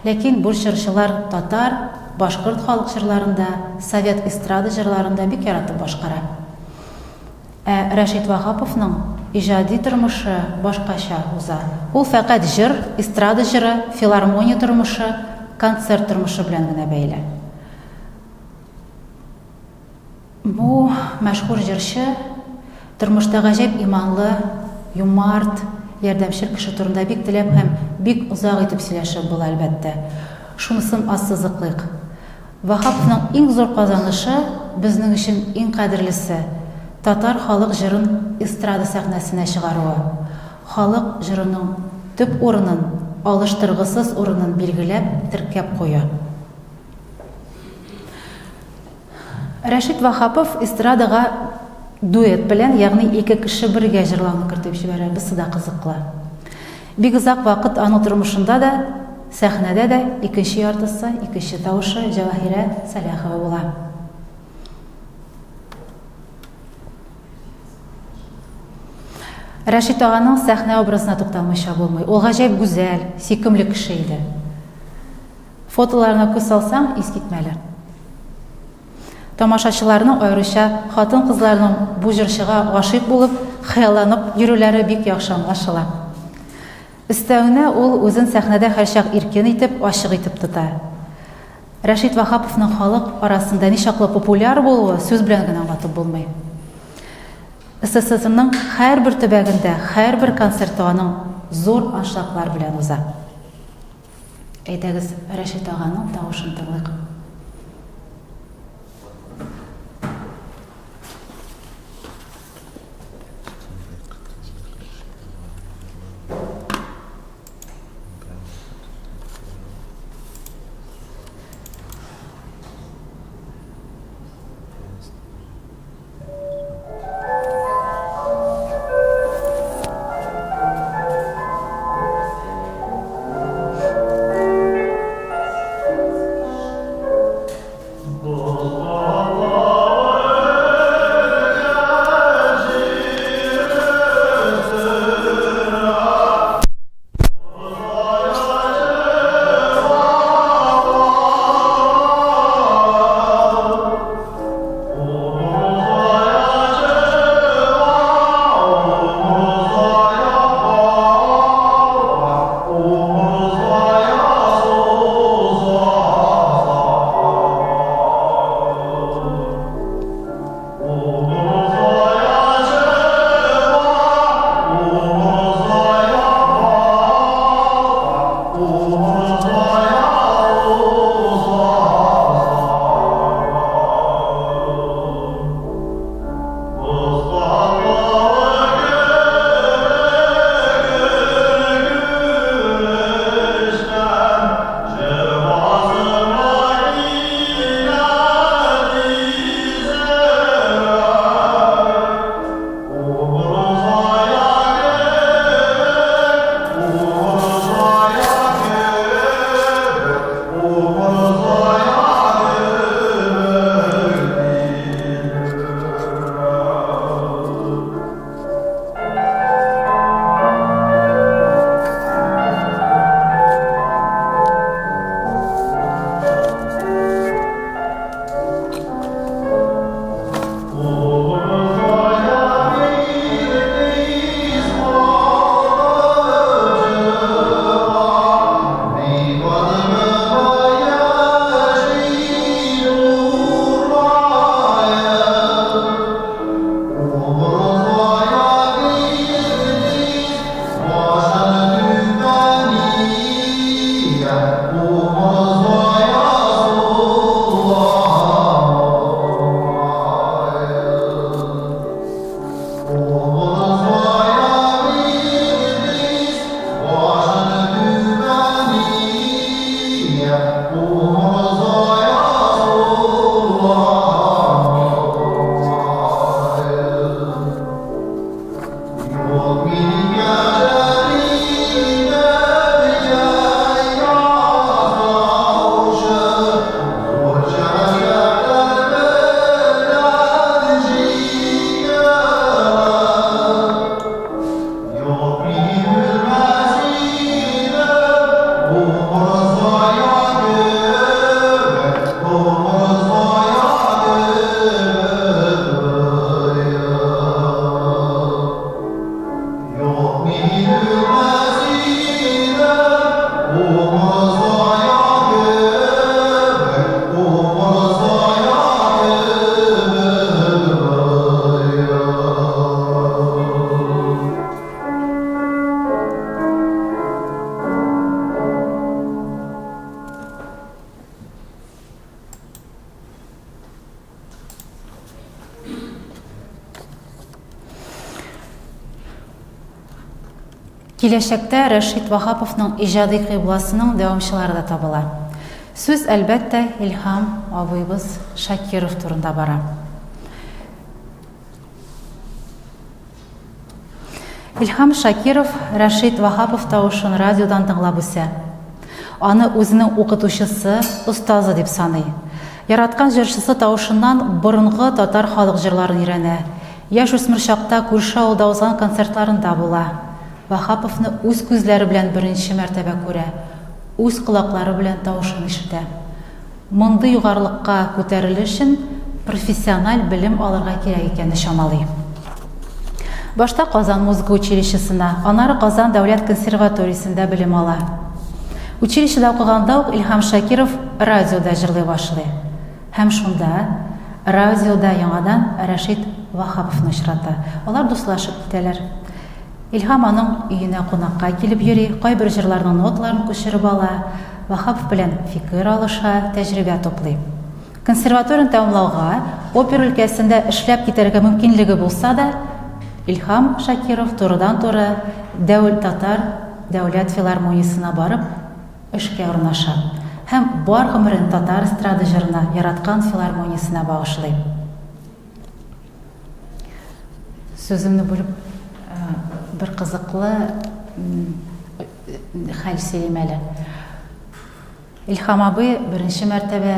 Ләкин бу җырчылар татар, башкорт халык җырларын да, совет эстрада җырларын да бик яратып башкара. Ә Рәшит Ваһаповның иҗади тормышы башкача уза. Ул фәкать җыр, эстрада җыры, филармония тормышы, концерт тормышы белән генә бәйле. Бу мәшһүр җырчы тормышта гаҗәп иманлы, юмарт, ярдәмчел кеше турында бик теләп һәм бик озак итеп сөйләшеп була, әлбәттә. Шунысын ассызыклыйк, Ваһаповның иң зур казанышы, безнең өчен иң кадерлесе, татар халык җырын эстрада сәхнәсенә чыгаруы, халык җырының төп урынын, алыштыргысыз урынын билгеләп, теркәп куюы. Рәшит Ваһапов эстрадага дуэт белән, ягъни ике кеше бергә җырлауны кертеп җибәрә. Бусы да кызыклы. Бик озак вакыт аның тормышында да, сәхнәдә дә икенче яртысы, икенче тавышы Җәваһирә Сәләхова була. Рәшит аганың сәхнә образына тукталмыйча булмый. Ул гаҗәеп гүзәл, сөйкемле кеше иде. Фотоларына күз салсаң, искитмәле. Тамашачыларның, аеруча хатын-кызларның бу җырчыга гашыйк булып, хыялланып йөрүләре бик яхшы аңлашыла. Өстәвенә, ул үзен сәхнәдә һәрчак иркен итеп, ачык итеп тота. Рәшит Ваһаповның халык арасында ничаклы популяр булуы сүз белән генә аңлатып булмый. СССРның һәрбер төбәгендә һәрбер концерты аның зур аншлаглар белән уза. Әйдәгез, Рәшит аганың тавышын тыңлыйк. Киләчәктә Рәшит Ваһаповның иҗади кыйбласының дәвамчылары да табыла. Сүз, әлбәттә, Илһам абыебыз Шакиров турында бара. Илһам Шакиров Рәшит Ваһапов тавышын радиодан тыңлап үсә. Аны үзенең укытучысы, остазы дип саный. Яраткан җырчысы тавышыннан борынгы татар халык җырларын өйрәнә. Яшүсмер чакта күрше авылда узган концертларында була. Ваһаповны үз күзләре белән беренче мәртәбә күрә, үз колаклары белән тавышын ишетә. Мондый югарылыкка күтәрелер өчен профессиональ белем алырга кирәк икәнне чамалый. Башта Казан музыка училищесына, аннары Казан дәүләт консерваториясендә белем ала. Училищеда укыганда ук Илһам Шакиров радиода җырлый башлый. Һәм шунда, радиода яңадан Рәшит Ваһаповны очрата. Алар дуслашып китәләр. Илһам аның өенә кунакка килеп йөри, кайбер җырларның ноталарын күчереп ала, Ваһапов белән фикер алыша, тәҗрибә туплый. Консерваторияне тәмамлауга, опера өлкәсендә эшләп китәргә мөмкинлеге булса да, Илһам Шакиров турыдан-туры Дәүл татар дәүләт филармониясенә барып, эшкә урнаша һәм бар гомерен татар эстрада җырына, яраткан филармониясенә багышлый. Сүземне бүлеп, бер кызыклы хәл сөйлим әле. Илһам абый беренче мәртәбә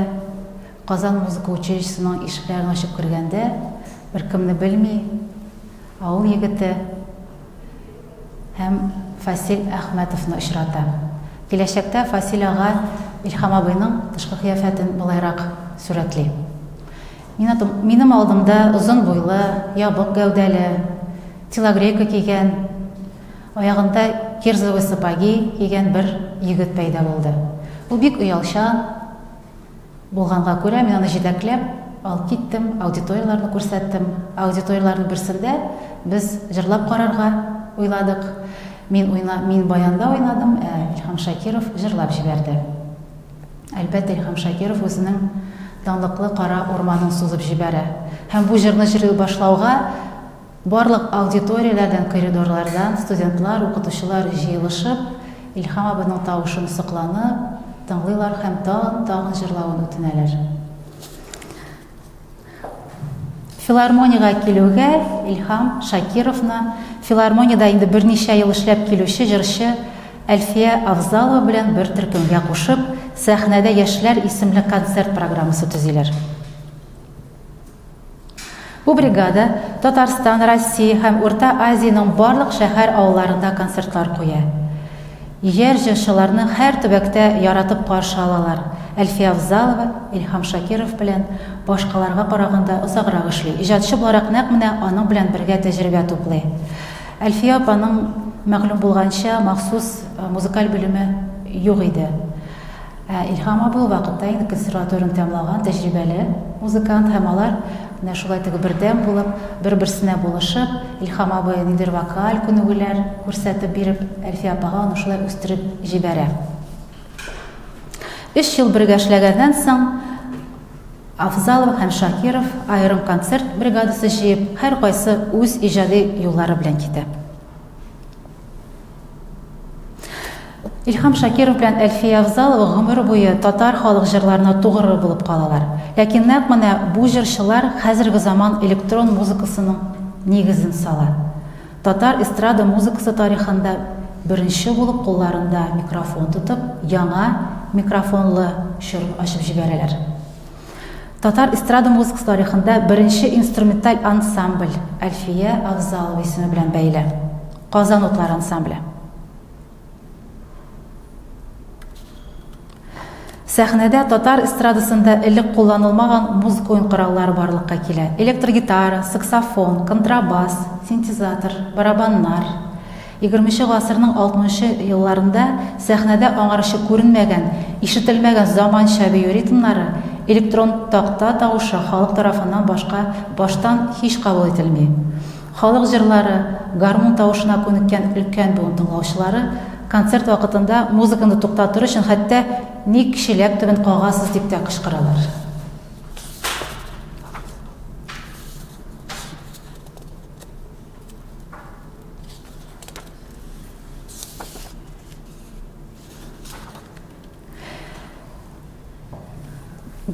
Казан музыка училищесының ишекләрен ачып кергәндә, беркемне белми, авыл егете, Һәм Фасил Әхмәтовны очрата. Киләчәктә Фасил ага Илһам абыйның тышкы кыяфәтен болайрак сурәтли. Минем алдымда озын буйлы, ябык гәүдәле, телогрейка кигән, аягында кирзовый сапоги кигән бер егет пәйда булды. Ул бик оялчан, Булганга күрә, мин аны җитәкләп алып киттем, аудиторияләрне күрсәттем. Аудиторияләрнең берсендә без җырлап карарга уйладык. Мин уйна, мин баянда уйнадым, ә Илһам Шакиров җырлап җибәрде. Әлбәттә, Илһам Шакиров үзенең данлыклы Кара урманын сузып җибәрә. Һәм бу җырны җырлый башлауга, Барлык аудиторияләрдән, коридорлардан студентлар, укытучылар җыелышып, Илһам абыйның тавышын сокланып тыңлыйлар һәм тагын-тагын җырлавын үтенәләр. Филармониягә килүгә Илһам Шакировны филармониядә инде берничә ел эшләп килүче җырчы Әлфия Авзалова белән бер төркемгә кушып, Сәхнәдә яшьләр исемле концерт программасы төзиләр. Бу бригада Татарстан, Россия һәм Урта Азиянең барлык шәһәр-авылларында концертлар куя. Яшь җырчыларны һәр төбәктә яратып каршы алалар. Әлфия Авзалова Илһам Шакиров белән башкаларга караганда озаграк эшли, иҗатчы буларак нәкъ менә аның белән бергә тәҗрибә туплый. Әлфия апаның, мәгълүм булганча, махсус музыкаль белеме юк иде. Ә Илһам абый ул вакытта инде консерваторияне тәмамлаган тәҗрибәле музыкант һәм алар менә шулай теге бердәм булып, бер-берсенә булышып, Илһам абый ниндидер вокаль күнегүләр күрсәтеп биреп, Әлфия апага аны шулай үстереп җибәрә. Өч ел бергә эшләгәннән соң, Афзалов һәм Шакиров аерым концерт бригадасы җыеп, һәркайсы үз иҗади юллары белән китә. Илһам Шакиров белән Әлфия Авзалова гомер буе татар халык җырларына тугры булып калалар. Ләкин нәкъ менә бу җырчылар хәзерге заман электрон музыкасының нигезен сала. Татар эстрада музыкасы тарихында беренче булып кулларында микрофон тотып, яңа микрофонлы чорын ачып җибәрәләр. Татар эстрада музыкасы тарихында беренче инструменталь ансамбль Әлфия Авзалова исеме белән бәйле. Казан утлары ансамбле. Сәхнәдә татар эстрадасында элек кулланылмаган музыка уен кораллары барлыкка килә. Электрогитара, саксофон, контрабас, синтезатор, барабаннар. Егерменче гасырның алтмышынчы елларында сәхнәдә аңарчы күренмәгән, ишетелмәгән заманча бию ритмнары, электрон такта тавышы халык тарафыннан башка баштан һич кабул ителми. Халык җырлары, гармун тавышына күнеккән өлкән буын тыңлаучылары концерт вакытында музыканы туктатыр өчен хәтта Ник чиләк төбен кагасыз дип тә кычкыралар.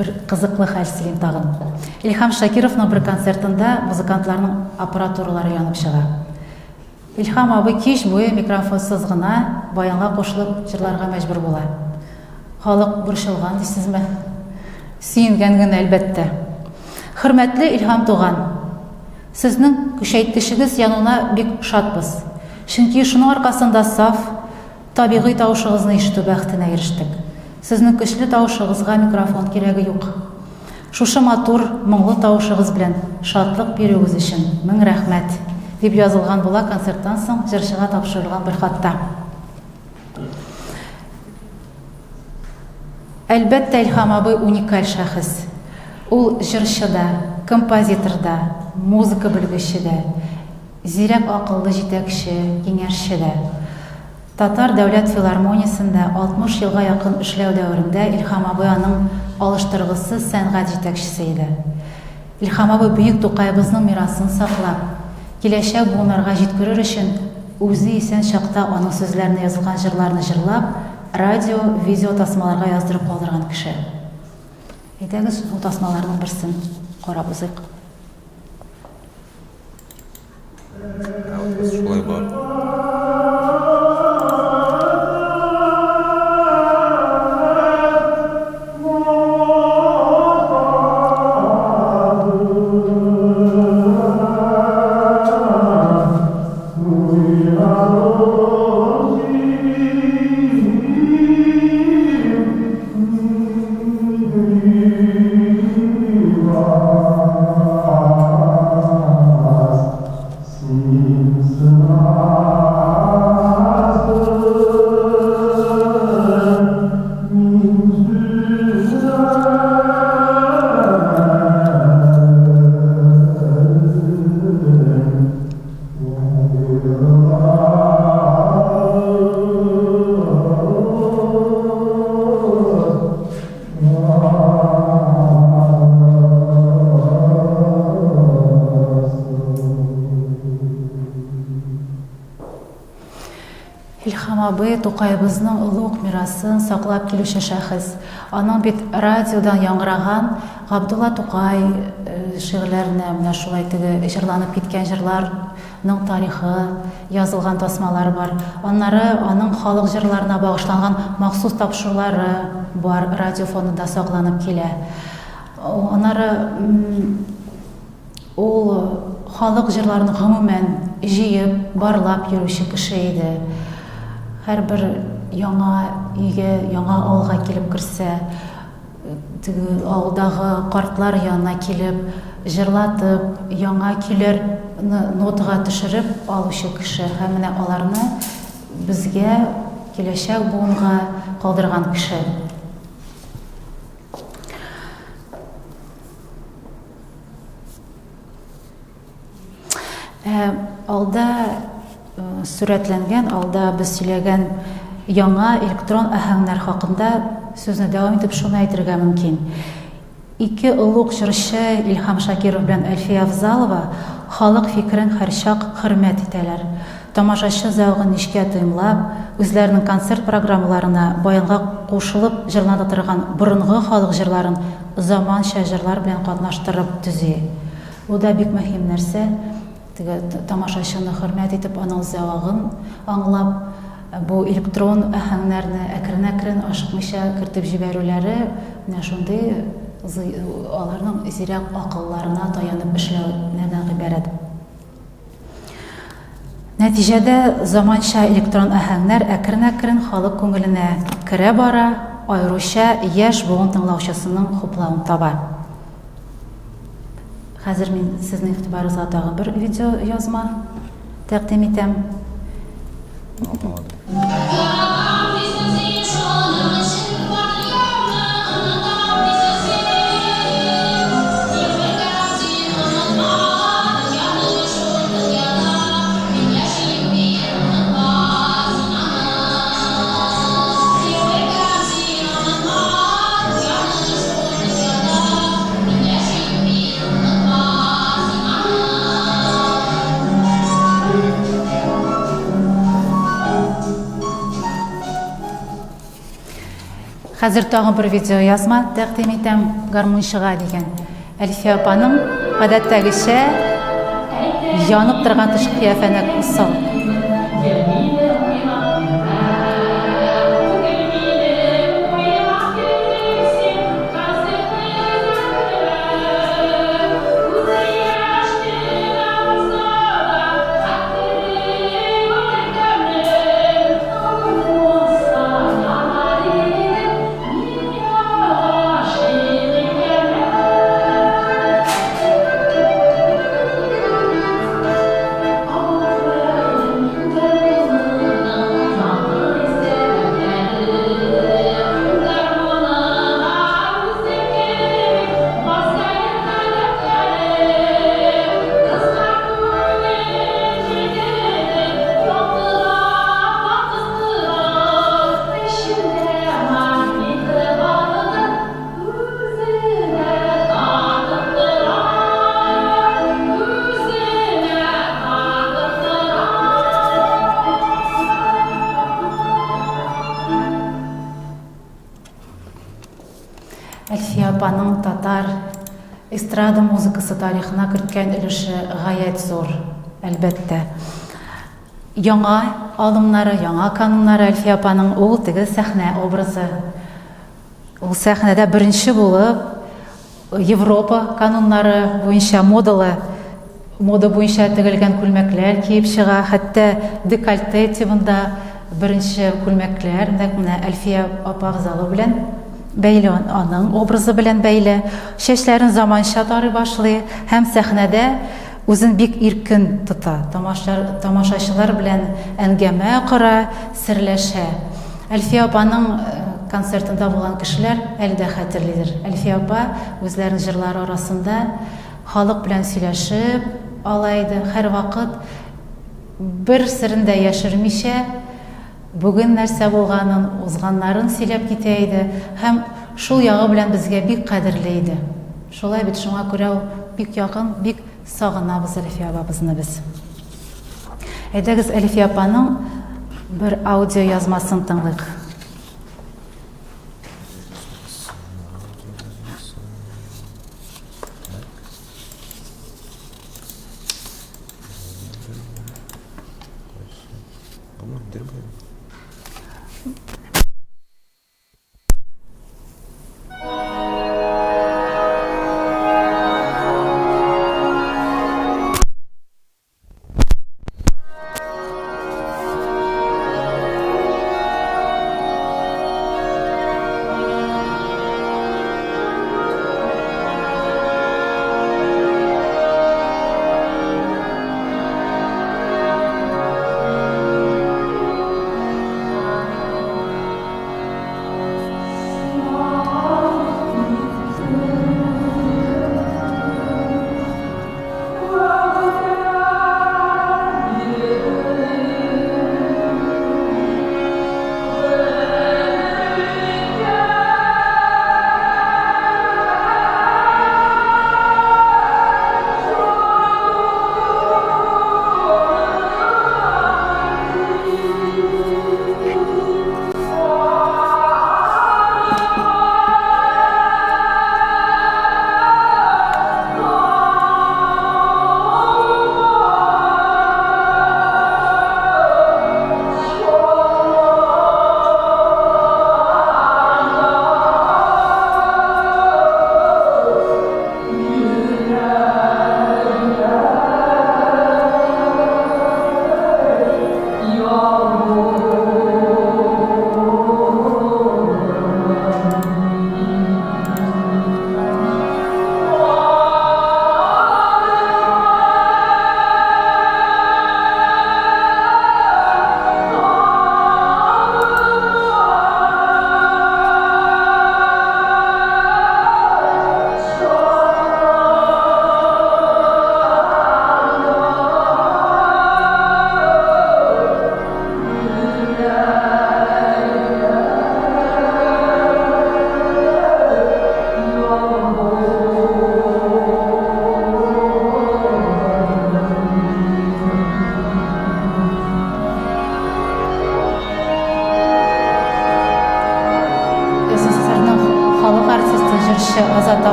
Бер кызыклы хәл сөйлим тагын. Илһам Шакировның бер концертында музыкантларның аппаратуралары янып чыга. Илһам абый кич буе микрофонсыз гына баянга кушылып җырларга мәҗбүр була. Халык борчылган дисезме? Сөенгән генә, әлбәттә. Хөрмәтле Илһам туган! Сезнең көчәйткечегез януына бик шатбыз. Чөнки шуның аркасында саф, табигый тавышыгызны ишетү бәхетенә ирештек. Сезнең көчле тавышыгызга микрофон кирәге юк. Шушы матур, моңлы тавышыгыз белән шатлык бирүегез өчен мең рәхмәт, дип язылган була концерттан соң җырчыга тапшырылган бер хатта. Әлбәттә, Илһам абый уникаль шәхес. Ул җырчы да, композитор да, музыка белгече дә, зирәк акыллы җитәкче, киңәшче дә. Татар дәүләт филармониясендә 60 елга якын эшләү дәверендә Илһам абый аның алыштыргысыз сәнгать җитәкчесе иде. Илһам абый бөек Тукаебызның мирасын саклап, киләчәк буыннарга җиткерер өчен үзе исән чакта аның сүзләренә язылган җырларны җырлап, радио, видео тасмаларга яздырып калдырган кеше. Әйдәгез, ул тасмаларның берсен карап узыйк. Шулай бар. Илһам абый Тукаебызның олуг мирасын саклап килүче шәхес. Аның бит радиодан яңгыраган Габдулла Тукай шигырьләренә менә шулай теге җырланып киткән җырлар ның тарихы язылган тасмалар бар. Аннары аның халык җырларына багышланган махсус тапшырулары бар, радио фондында сакланып килә. Аннары ул халык җырларын гомумән җыеп, барлап йөрүче кеше иде. Һәрбер яңа өйгә, яңа авылга килеп керсә, Теге авылдагы картлар янына килеп, җырлатып, яңа көйләрне нотага төшереп алучы кеше һәм менә аларны безгә, киләчәк буынга калдырган кеше. Ә алда сурәтләнгән, алда без сөйләгән яңа электрон аһәңнәр хакында сүзне дәвам итеп шуны әйтергә мөмкин. Ике олуг җырчы Илһам Шакиров белән Әлфия Авзалова халык фикерен һәрчак хөрмәт итәләр. Тамашачы зәвыгын нечкә тоемлап, үзләренең концерт программаларына баянга кушылып җырлана торган борынгы халык җырларын заманча җырлар белән катнаштырып төзи. Бу да бик мөһим нәрсә. Теге тамашачыны хөрмәт итеп, аның зәвыгын аңлап, бу электрон аһәңнәрне әкрен-әкрен, ашыкмыйча кертеп җибәрүләре менә шундый аларның зирәк акылларына таянып эшләүләреннән гыйбарәт. Нәтиҗәдә заманча электрон аһәңнәр әкрен-әкрен халык күңеленә керә бара, аеруча яшь буын тыңлаучысының хуплавын таба. Хәзер мин сезнең игътибарыгызга тагын бер видеоязма тәкъдим итәм. Хәзер тагын бер видеоязма тәкъдим итәм, гармунчыга дигән. Әлфия апаның гадәттәгечә янып торган тышкы кыяфәнә күз сал. Әлфия апаның татар эстрада музыкасы тарихына керткән өлеше гаять зур, әлбәттә. Яңа алымнары, яңа кануннары Әлфия апаның ул теге сәхнә образы. Ул сәхнәдә беренче булып Европа кануннары буенча модалы мода буенча тегелгән күлмәкләр киеп чыга, хәтта декольте тибында беренче күлмәкләр нәкъ менә Әлфия апа Авзалова белән бәйле, аның образы белән бәйле. Чәчләрен заманча тарый башлый һәм сәхнәдә үзен бик иркен тота, тамашачылар белән әңгәмә кора, серләшә. Әлфия апаның концертында булган кешеләр әле дә хәтерлидер. Әлфия апа үзләренең җырлары арасында халык белән сөйләшеп ала иде, һәрвакыт бер серен дә яшермичә, бүген нәрсә булганын, узганнарын сөйләп китә иде һәм шул ягы белән безгә бик кадерле иде. Шулай бит, шуңа күрә ул бик якын, бик сагынабыз Әлфия апабызны без. Әйдәгез, Әлфия апаның бер аудио язмасын тыңлыйк.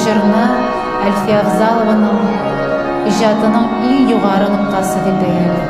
җырны Әлфия Авзалованың иҗатының иң югары ноктасы дип бәяли.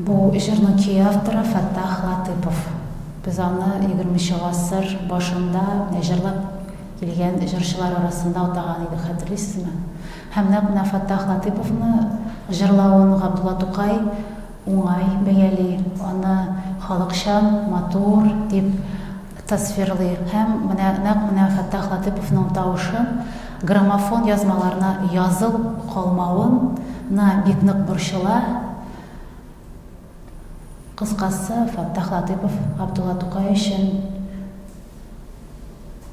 Бу җырның көе авторы Фәттах Латыпов. Без аны егерменче гасыр башында менә җырлап килгән җырчылар арасында атаган идек, хәтерлисезме? Һәм нәкъ менә Фәттах Латыповны җырлавын Габдулла Тукай уңай бәяли, аны халыкчан, матур дип тасвирлый. Һәм менә нәкъ менә Фәттах Латыповның тавышын граммофон язмаларына язылып калмавын на бик нык борчыла. Кыскасы, Фәттах Латыпов Габдулла Тукай өчен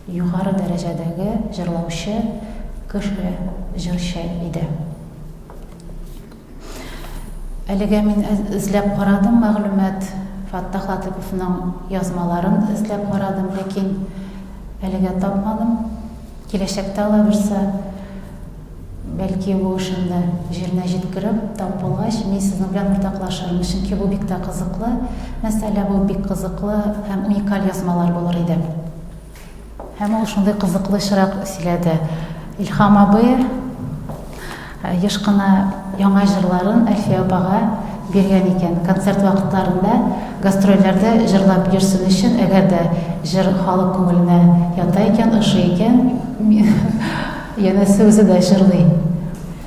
югары дәрәҗәдәге җырлаучы кеше, җырчы иде. Әлегә мин эзләп карадым мәгълүмат, Фаттах Латыповның язмаларын эзләп карадым, ләкин әлегә тапмадым. Киләчәктә алабирса, бәлки бу эшемне җиренә җиткереп, тап булгач, мин сезнең белән уртаклашырмын, чөнки бу бик тә кызыклы мәсьәлә, бу бик кызыклы һәм уникаль язмалар булыр иде. Һәм ул шундый кызыклы очрак сөйләде. Илһам абый еш кына яңа җырларын Әлфия апага биргән икән. Концерт вакытларында, гастрольләрдә җырлап йөрсен өчен, әгәр дә җыр халык күңеленә ята икән, ошый икән, янәсе үзе дә җырлый,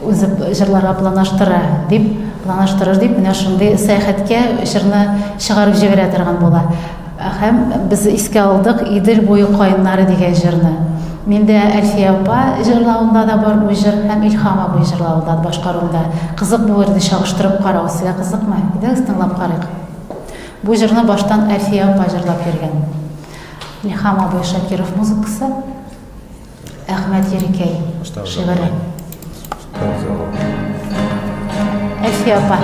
үзе җырларга планлаштыра дип, планлаштырыр дип, менә шундый сәяхәткә җырны чыгарып җибәрә торган була. Һәм без искә алдык Идел буе каеннары дигән җырны. Миндә Әлфия апа җырлавында да бар бу җыр һәм Илһам абый җырлавында, башкаруында. Кызык булыр иде чагыштырып карау. Сезгә кызыкмы? Әйдәгез тыңлап карыйк. Бу җырны баштан Әлфия апа җырлап йөргән. Илһам абый Шакиров музыкасы. Әхмәт Ерикәй шигыре. Әлфия апа.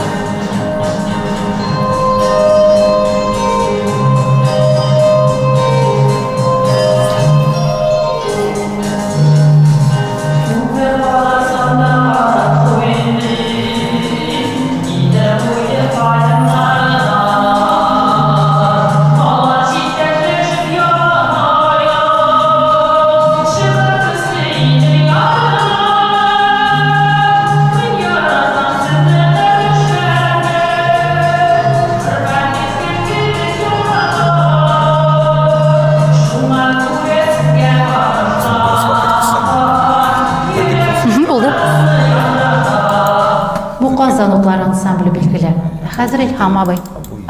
Хәзер Илһам абый.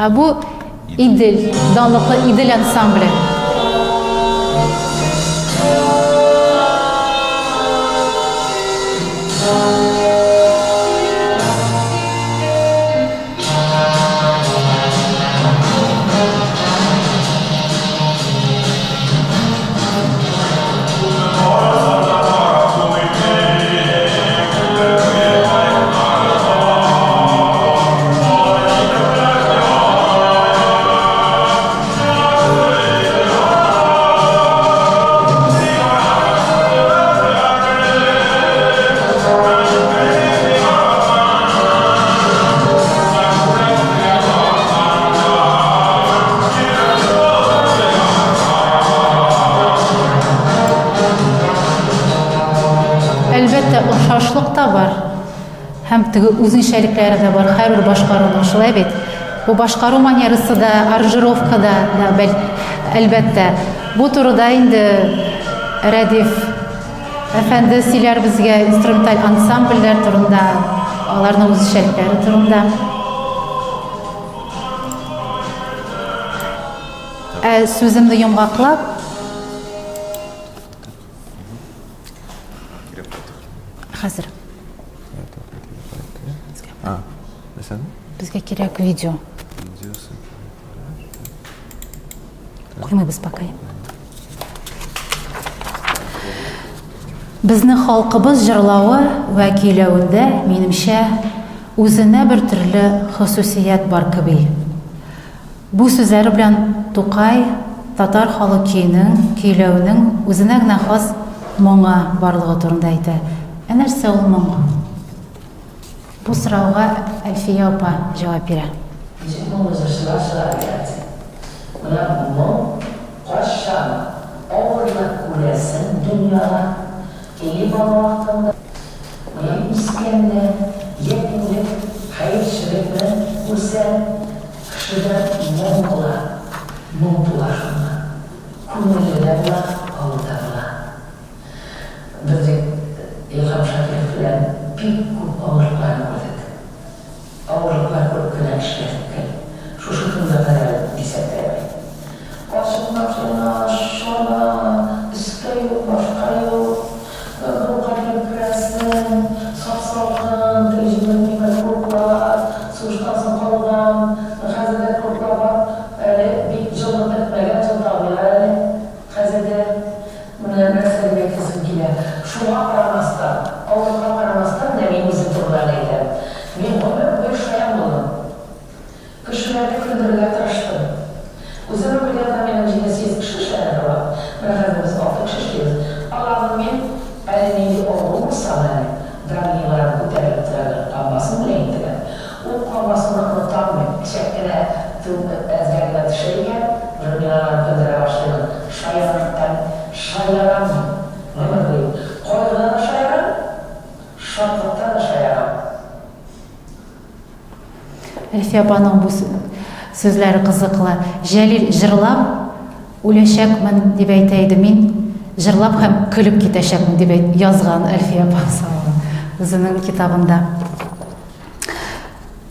Ә бу Идел, данлыклы Идел ансамбле. Әлбәттә, охшашлык та бар. Һәм теге үзенчәлекләре дә бар һәрбер башкаруның, шулай бит? Бу башкару манерасы да, аранжировка да, да бәл, әлбәттә. Бу турыда инде Рәдиф әфәнде сөйләр безгә инструменталь ансамбльләр турында, аларның үзенчәлекләре турында. Ә сүземне йомгаклап, Хәзер. А, нәрсәне? Безгә кирәк видео. Видеосы. Куймыйбыз пока. Безнең халкыбыз җырлавы вә көйләвендә, минемчә, үзенә бер төрле хосусият бар кеби. Бу сүзләре белән Тукай татар халык көенең, көйләвенең үзенә генә хас моңы барлыгы турында әйтә. Ә нәрсә ул моң? Бу сорауга Әлфия апа җавап бирә. Ничек моңлы җырчылар чыга бит. Менә моң кайчан авырлык күрәсең дөньяда, или бала вакытыңда, или үскәндә, ятимлек, хәерчелек белән күрсәң, Кешедә моң була, моң туа шуннан. Күңелле дә була, авыр да була. Без бит Илһам Шакиров белән бик күп авырлыкларны күрдек. Авырлыклар күреп кенә эшләдек гел. Шушы көнгә кадәр дисәк тә ярый. Ачык машина, чана, өскә юк, башка юк. Бу кадәр керәсең, сап-салкын, теге җимерелмәгән клублар, сугыштан соң калган, хәзер дә клублар бар, әле бик җылынып бетмәгән, җылыта алмыйлар әле хәзер дә. Менә нәрсә дип әйтәсем килә, шуңа карамастан, авырлыкка карамастан, менә мин үзем турында гына әйтәм, мин гомер буе шаян булдым. Кешеләрне көлдерергә тырыштым. Үземнең бригадада минем җиде-сигез кеше эшләгән була. Менә хәзер без алты кеше эшлибез. Аларның мин, әле нинди авыру булсам әле, давлениеләрем күтәрелеп тора бер кан басымы белән интегәм. Ул кан басымны онытам мин. Эчәк кенә әзрәк генә төшә икән, уже мин аларны көлдерә башлыймын. Шаянлыктан шаярам мин. Гомер буе. Кайгыда да шаярам, шатлыкта да шаярам. Әлфия апаның бу сүзләре кызыклы. Җәлил җырлап үләчәкмен дип әйтә иде. Мин җырлап һәм көлеп китәчәкмен дип язган Әлфия апа үзенең китабында.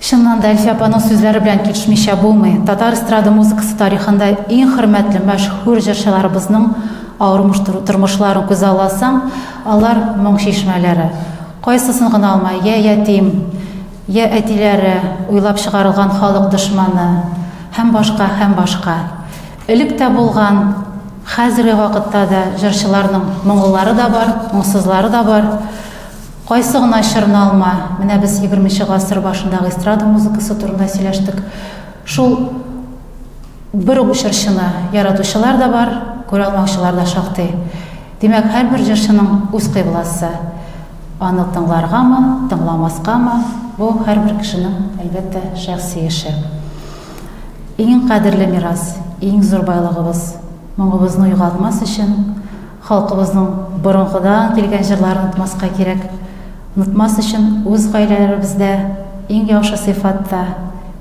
Чыннан да Әлфия апаның сүзләре белән килешмичә булмый. Татар эстрада музыкасы тарихында иң хөрмәтле, мәшһүр җырчыларыбызның авыр тормышларын күзалласаң, алар моң чишмәләре. Кайсысын гына алма, йә ятим, йә әтиләре, уйлап чыгарылган халык дошманы һәм башка, һәм башка. Элек тә булган, хәзерге вакытта да җырчыларның моңлылары да бар, моңсызлары да бар. Кайсы гына чорны алма, менә без егерменче гасыр башындагы эстрада музыкасы турында сөйләштек. Шул бер үк җырчыны яратучылар да бар, күрә алмаучылар да шактый. Димәк, һәрбер җырчының үз кыйбласы. Аны тыңларгамы, тыңламаскамы, бу һәрбер кешенең, әлбәттә, шәхси эше. Иң кадерле мирас, иң зур байлыгыбыз, моңыбызны югалтмас өчен, халкыбызның борынгыдан килгән җырларын онытмаска кирәк. Онытмас өчен үз гаиләләребездә иң яхшы сыйфатта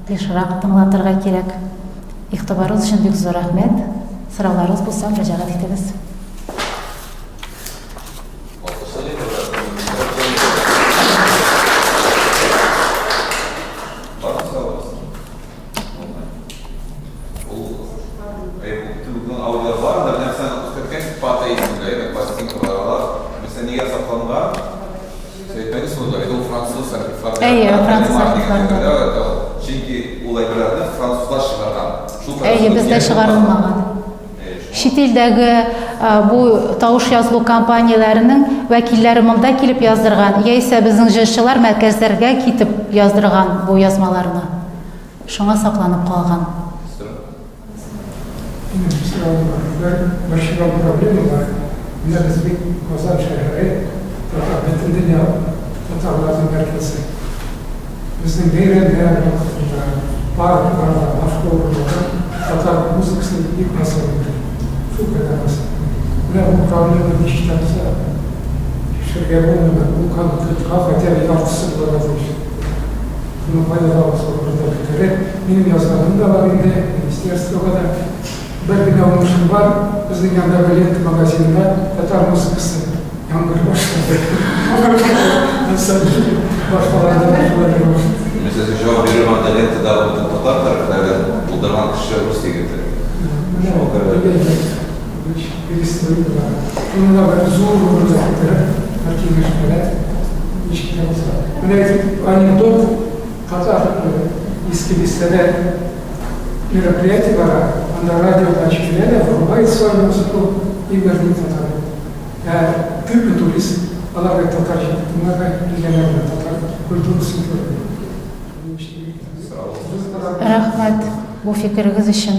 ешрак тыңлатырга кирәк. Игътибарыгыз өчен бик зур рәхмәт. Сорауларыгыз булса, мөрәҗәгать итегез. уза бит, ул француз архивларында. Әйе, француз архивларында. Чөнки ул әйберләрне французлар чыгарган. Шул Әйе, бездә чыгарылмаган. Чит илдәге бу тавыш язылу компанияләренең вәкилләре монда килеп яздырган, яисә безнең җырчылар мәркәзләргә китеп яздырган бу язмаларны. Шуңа сакланып калган. Минем бер соравым бар. Бер борчыган проблема бар. Менә безнең Казан шәһәре татар бөтендөнья татарларның мәркәзе. Безнең бәйрәмнәр вакытында, паркларда, башка урыннарда татар музыкасы бик аз яңгырый. Шулкадәр аз. Менә бу проблема ничек тә булса чишәргә булмыймы? Бу концертка хотя бы яртысы булырга тиеш. Шуны кайда да булса урында бетереп, минем язганым да бар инде, министерствога да. Бер генә уңышым бар, безнең яндагы Лента магазинында татар музыкасы яңгырый башлады. Башкаларда да шулай булыр. Мин сезгә җавап бирермен, анда Лентадагы бөтен татар хәрефләрен булдырган кеше рус егете. Менә перестройка бар. Шуны да бер зур урында китереп, бер киңәшмәдә ничек тә булса. Менә анекдот татар Иске Бистәдә мероприятие бара, анда радиода җибәрә дә, врубает свою музыку и вернет татар. Ә күпме турист, алар бит татар җирен тыңларга килгәннәр, менә татар культурасын күрергә. Рәхмәт бу фикерегез өчен.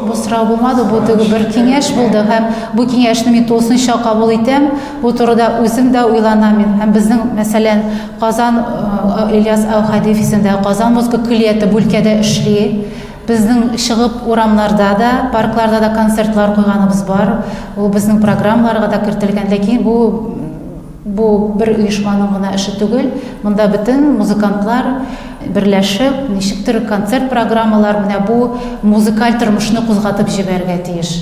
Бу сорау булмады, бу теге бер киңәш булды һәм бу киңәшне мин тулысынча кабул итәм. Бу турыда үзем дә уйланам мин. Һәм безнең, мәсәлән, Казан э, Ильяс Әүхәдиев исемендәге Казан музыка көллияте бу өлкәдә эшли. Безнең чыгып урамнарда да, паркларда да концертлар куйганыбыз бар. Ул безнең программаларга да кертелгән. Ләкин бу Бу бер оешманың гына эше түгел, монда бөтен музыкантлар берләшеп, ничектер концерт программалар, менә бу музыкаль тормышны кузгатып җибәрергә тиеш.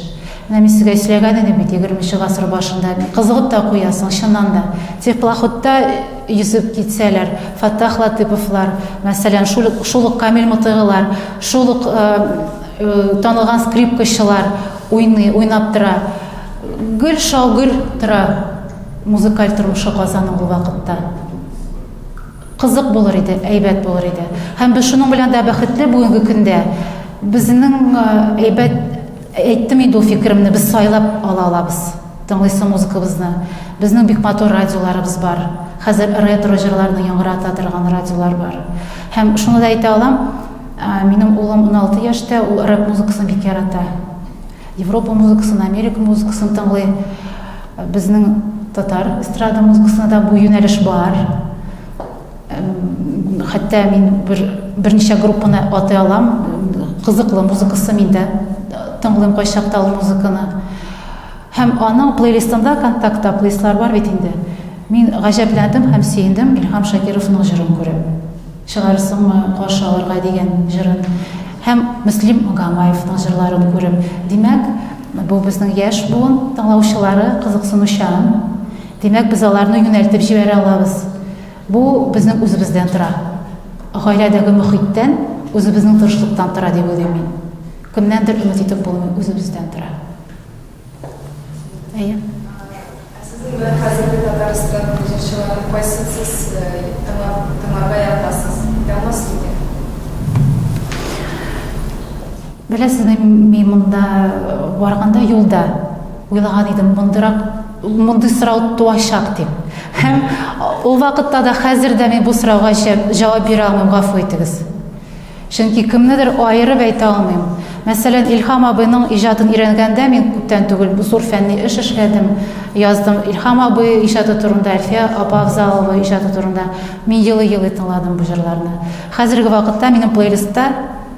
Менә мин сезгә сөйләгән идем бит, егерменче гасыр башында кызыгып та куясың, чыннан да. Теплоходта йөзеп китсәләр, Фәттах Латыповлар, мәсәлән, шул, шул ук Камил Мотыйгылар, шул ук танылган скрипкачылар уйный, уйнап тора. Гел шау-гөр тора. Музыкаль тормышы Казанның ул вакытта. Кызык булыр иде, әйбәт булыр иде. Һәм без шуның белән дә бәхетле бүгенге көндә. Безнең әйбәт, әйттем инде ул фикеремне, без сайлап ала алабыз тыңлыйсы музыкабызны. Безнең бик матур радиоларыбыз бар. Хәзер ретро җырларны яңгырата торган радиолар бар. Һәм шуны да әйтә алам, минем улым 16 яшьтә, ул рэп музыкасын бик ярата. Европа музыкасын, Америка музыкасын тыңлый. Безнең татар эстрада музыкасында да бу юнәлеш бар. Хәтта мин бер берничә группаны атый алам. Кызыклы музыкасы мин дә тыңлыйм кайчакта ул музыканы. Һәм аның плейлистында контактта плейлистлар бар бит инде. Мин гаҗәпләндем һәм сөендем Илһам Шакировның җырын күреп. Чыгарсыңмы каршы алырга дигән җырын һәм Мөслим Магомаевның җырларын күреп. Димәк, бу безнең яшь буын тыңлаучылары кызыксынучан. Димәк, без аларны юнәлтеп җибәрә алабыз. Бу безнең үзебездән тора. Гаиләдәге мохиттән, үзебезнең тырышлыктан тора дип уйлыйм мин. Кемнәндер өмет итеп булмый, үзебездән тора. Әйе. Ә сезнең менә хәзерге татар эстрада җырчыларының кайсын сез тыңлап, тыңларга яратасыз? Әйтә алмассыз микән? Беләсезме, мин монда барганда юлда уйлаган идем, мондырак мондый сорау туачак дип. Һәм ул вакытта да, хәзер дә мин бу сорауга җавап бирә алмыйм, гафу итегез. Чөнки кемнедер аерып әйтә алмыйм. Мәсәлән, Илһам абыйның иҗатын өйрәнгәндә мин күптән түгел зур фәнни эш эшләдем, яздым Илһам абый иҗаты турында, Әлфия апа Авзалова иҗаты турында. Мин елый-елый тыңладым бу җырларны. Хәзерге вакытта минем плейлистта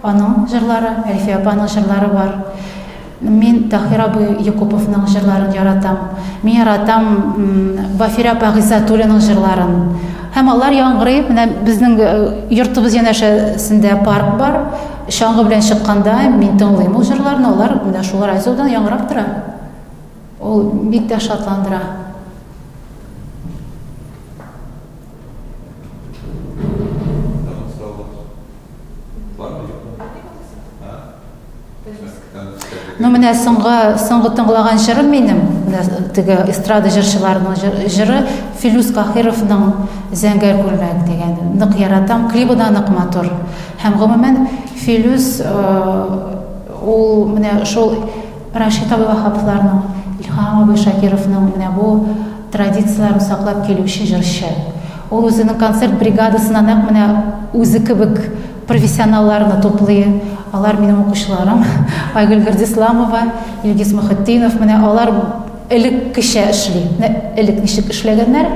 аның җырлары, Әлфия апаның җырлары бар. Мин Таһир абый Якуповның җырларын яратам. Мин яратам Вафирә апа Гыйззәтуллинаның җырларын. Һәм алар яңгырый. Менә безнең э, йортыбыз янәшәсендә парк бар. Чаңгы белән чыкканда мин тыңлыйм ул җырларны. Алар менә шул радиодан яңгырап тора. Ул бик тә шатландыра. Ну, менә соңгы, соңгы тыңлаган җырым минем, теге эстрада җырчыларының җыры Филүс Каһировның Зәңгәр күлмәк дигән. Нык яратам, клибы да нык матур. Һәм гомумән Филүс ул менә шул Рашит абый Ваһаповларның, Илһам абый Шакировның менә бу традицияләрен саклап килүче җырчы. Ул үзенең концерт бригадасына нәкъ менә үзе кебек профессионалларны туплый. Алар минем укучыларым. Айгөл Гердисламова, Илгиз Мөхетдинов, менә алар элеккечә эшли. Менә элек ничек эшләгәннәр,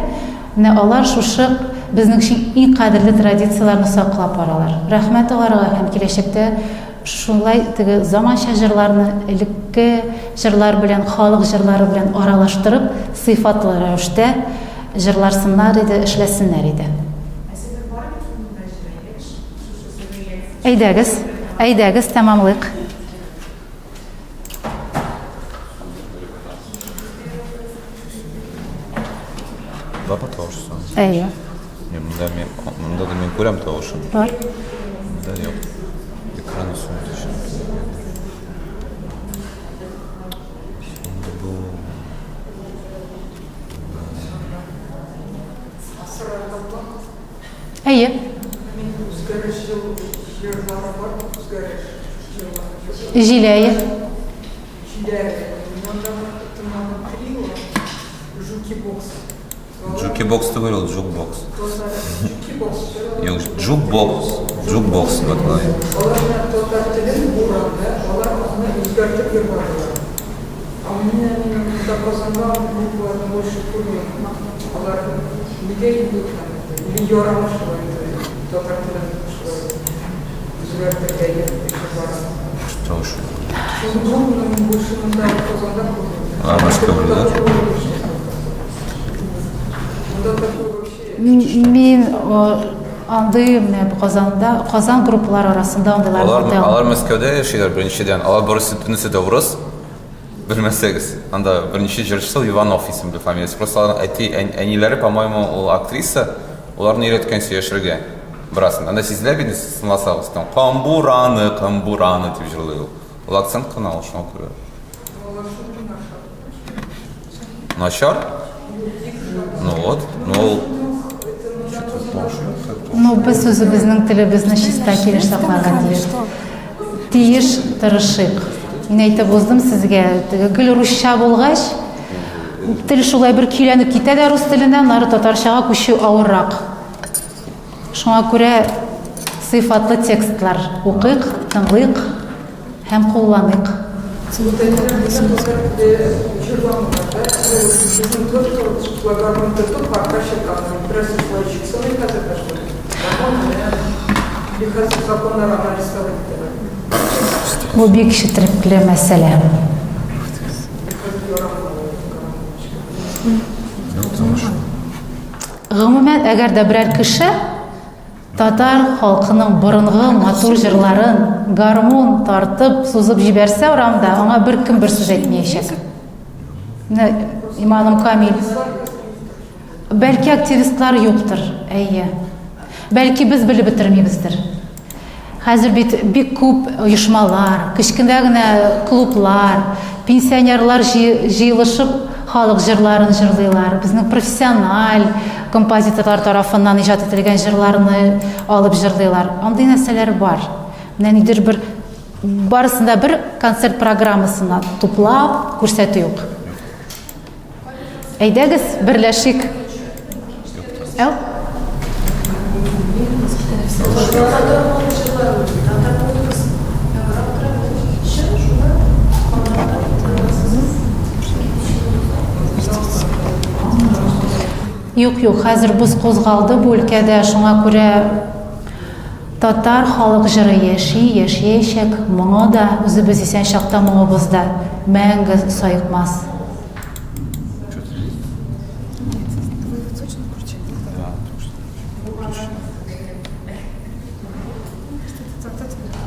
менә алар шушы безнең өчен иң кадерле традицияләрне саклап баралар. Рәхмәт аларга һәм киләчәктә шулай теге заманча җырларны элекке җырлар белән, халык җырлары белән аралаштырып, сыйфатлы рәвештә җырларсыннар иде, эшләсеннәр иде. Әйдәгез, әйдәгез, тәмамлыйк. Баба тавышы. Әйе. Монда мин, монда да мин күрәм тавышын. Бар. Монда юк. Экран өстенә төшә. Инде бу Әйе. Җиләе. Джуки-бокс түгел ул, джук-бокс. Юк, джук-бокс. Джук-бокс дип атала. Алар менә татар телен буранда, алар аны үзгәртеп йөрмәделәр. А менә мин монда Казанда группаларны больше күрмим. Алар нигә инде или ярамый шулай инде татар телен шулай үзгәртергә җырларын. Тавыш. Шул группаны мин больше монда Казанда күрмим. А, Мәскәүдә? Монда такой вообще. Мин андый менә Казанда, Казан группалары арасында андыйлар Алар, алар Мәскәүдә яшиләр беренчедән. Алар барысы бөтенесе дә урыс. Белмәсәгез, анда беренче җырчысы Иванов исемле фамилиясе. Просто аларның әти, әниләре, по-моему, ул актриса, уларны өйрәткән сөйләшергә. Бераз. Анда сизелә бит, сез тыңласагыз, там камбураны, камбураны дип җырлый ул. Ул акцент кына ул, шуңа күрә. Начар? Ну вот, ну ул Ну, без үзебезнең телебезне чиста килеш сакларга тиеш. Тиеш, тырышыйк. Мин әйтеп уздым сезгә, теге гел русча булгач, тел шулай бер көйләнеп китә дә рус теленә, аннары татарчага күчү авыррак. Шуңа күрә сыйфатлы текстлар укыйк, тыңлыйк һәм кулланыйк. Бу бик четерекле мәсьәлә. Гомумән, әгәр дә берәр кеше татар халкының борынгы матур җырларын гармун тартып, сузып җибәрсә урамда, аңа беркем бер сүз әйтмәячәк. Менә иманым камил. Бәлки активистлар юктыр, әйе. Бәлки без белеп бетермибездер. Хәзер бит бик күп оешмалар, кечкенә генә клублар, пенсионерлар җыелышып халык җырларын җырлыйлар. Безнең профессиональ композиторлар тарафыннан иҗат ителгән җырларны алып җырлыйлар. Андый нәрсәләр бар. Менә нидер бер барысын да бер концерт программасына туплап күрсәтү юк. Әйдәгез, берләшик. Әу? Юк, юк, хәзер боз кузгалды бу өлкәдә, шуңа күрә татар халык җыры яши, яшәячәк, моңы да, үзебез исән чакта моңыбыз да мәңге саекмас.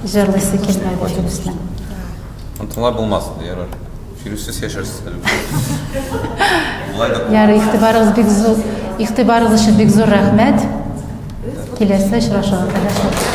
Җырлыйсы килмәде Филүснең. Тыңлап булмас, ярар. Филүссез яшәрсез әле. Болай да. Ярый, игътибарыгыз бик зур. Игътибарыгыз өчен бик зур рәхмәт. Киләсе очрашуга кадәр.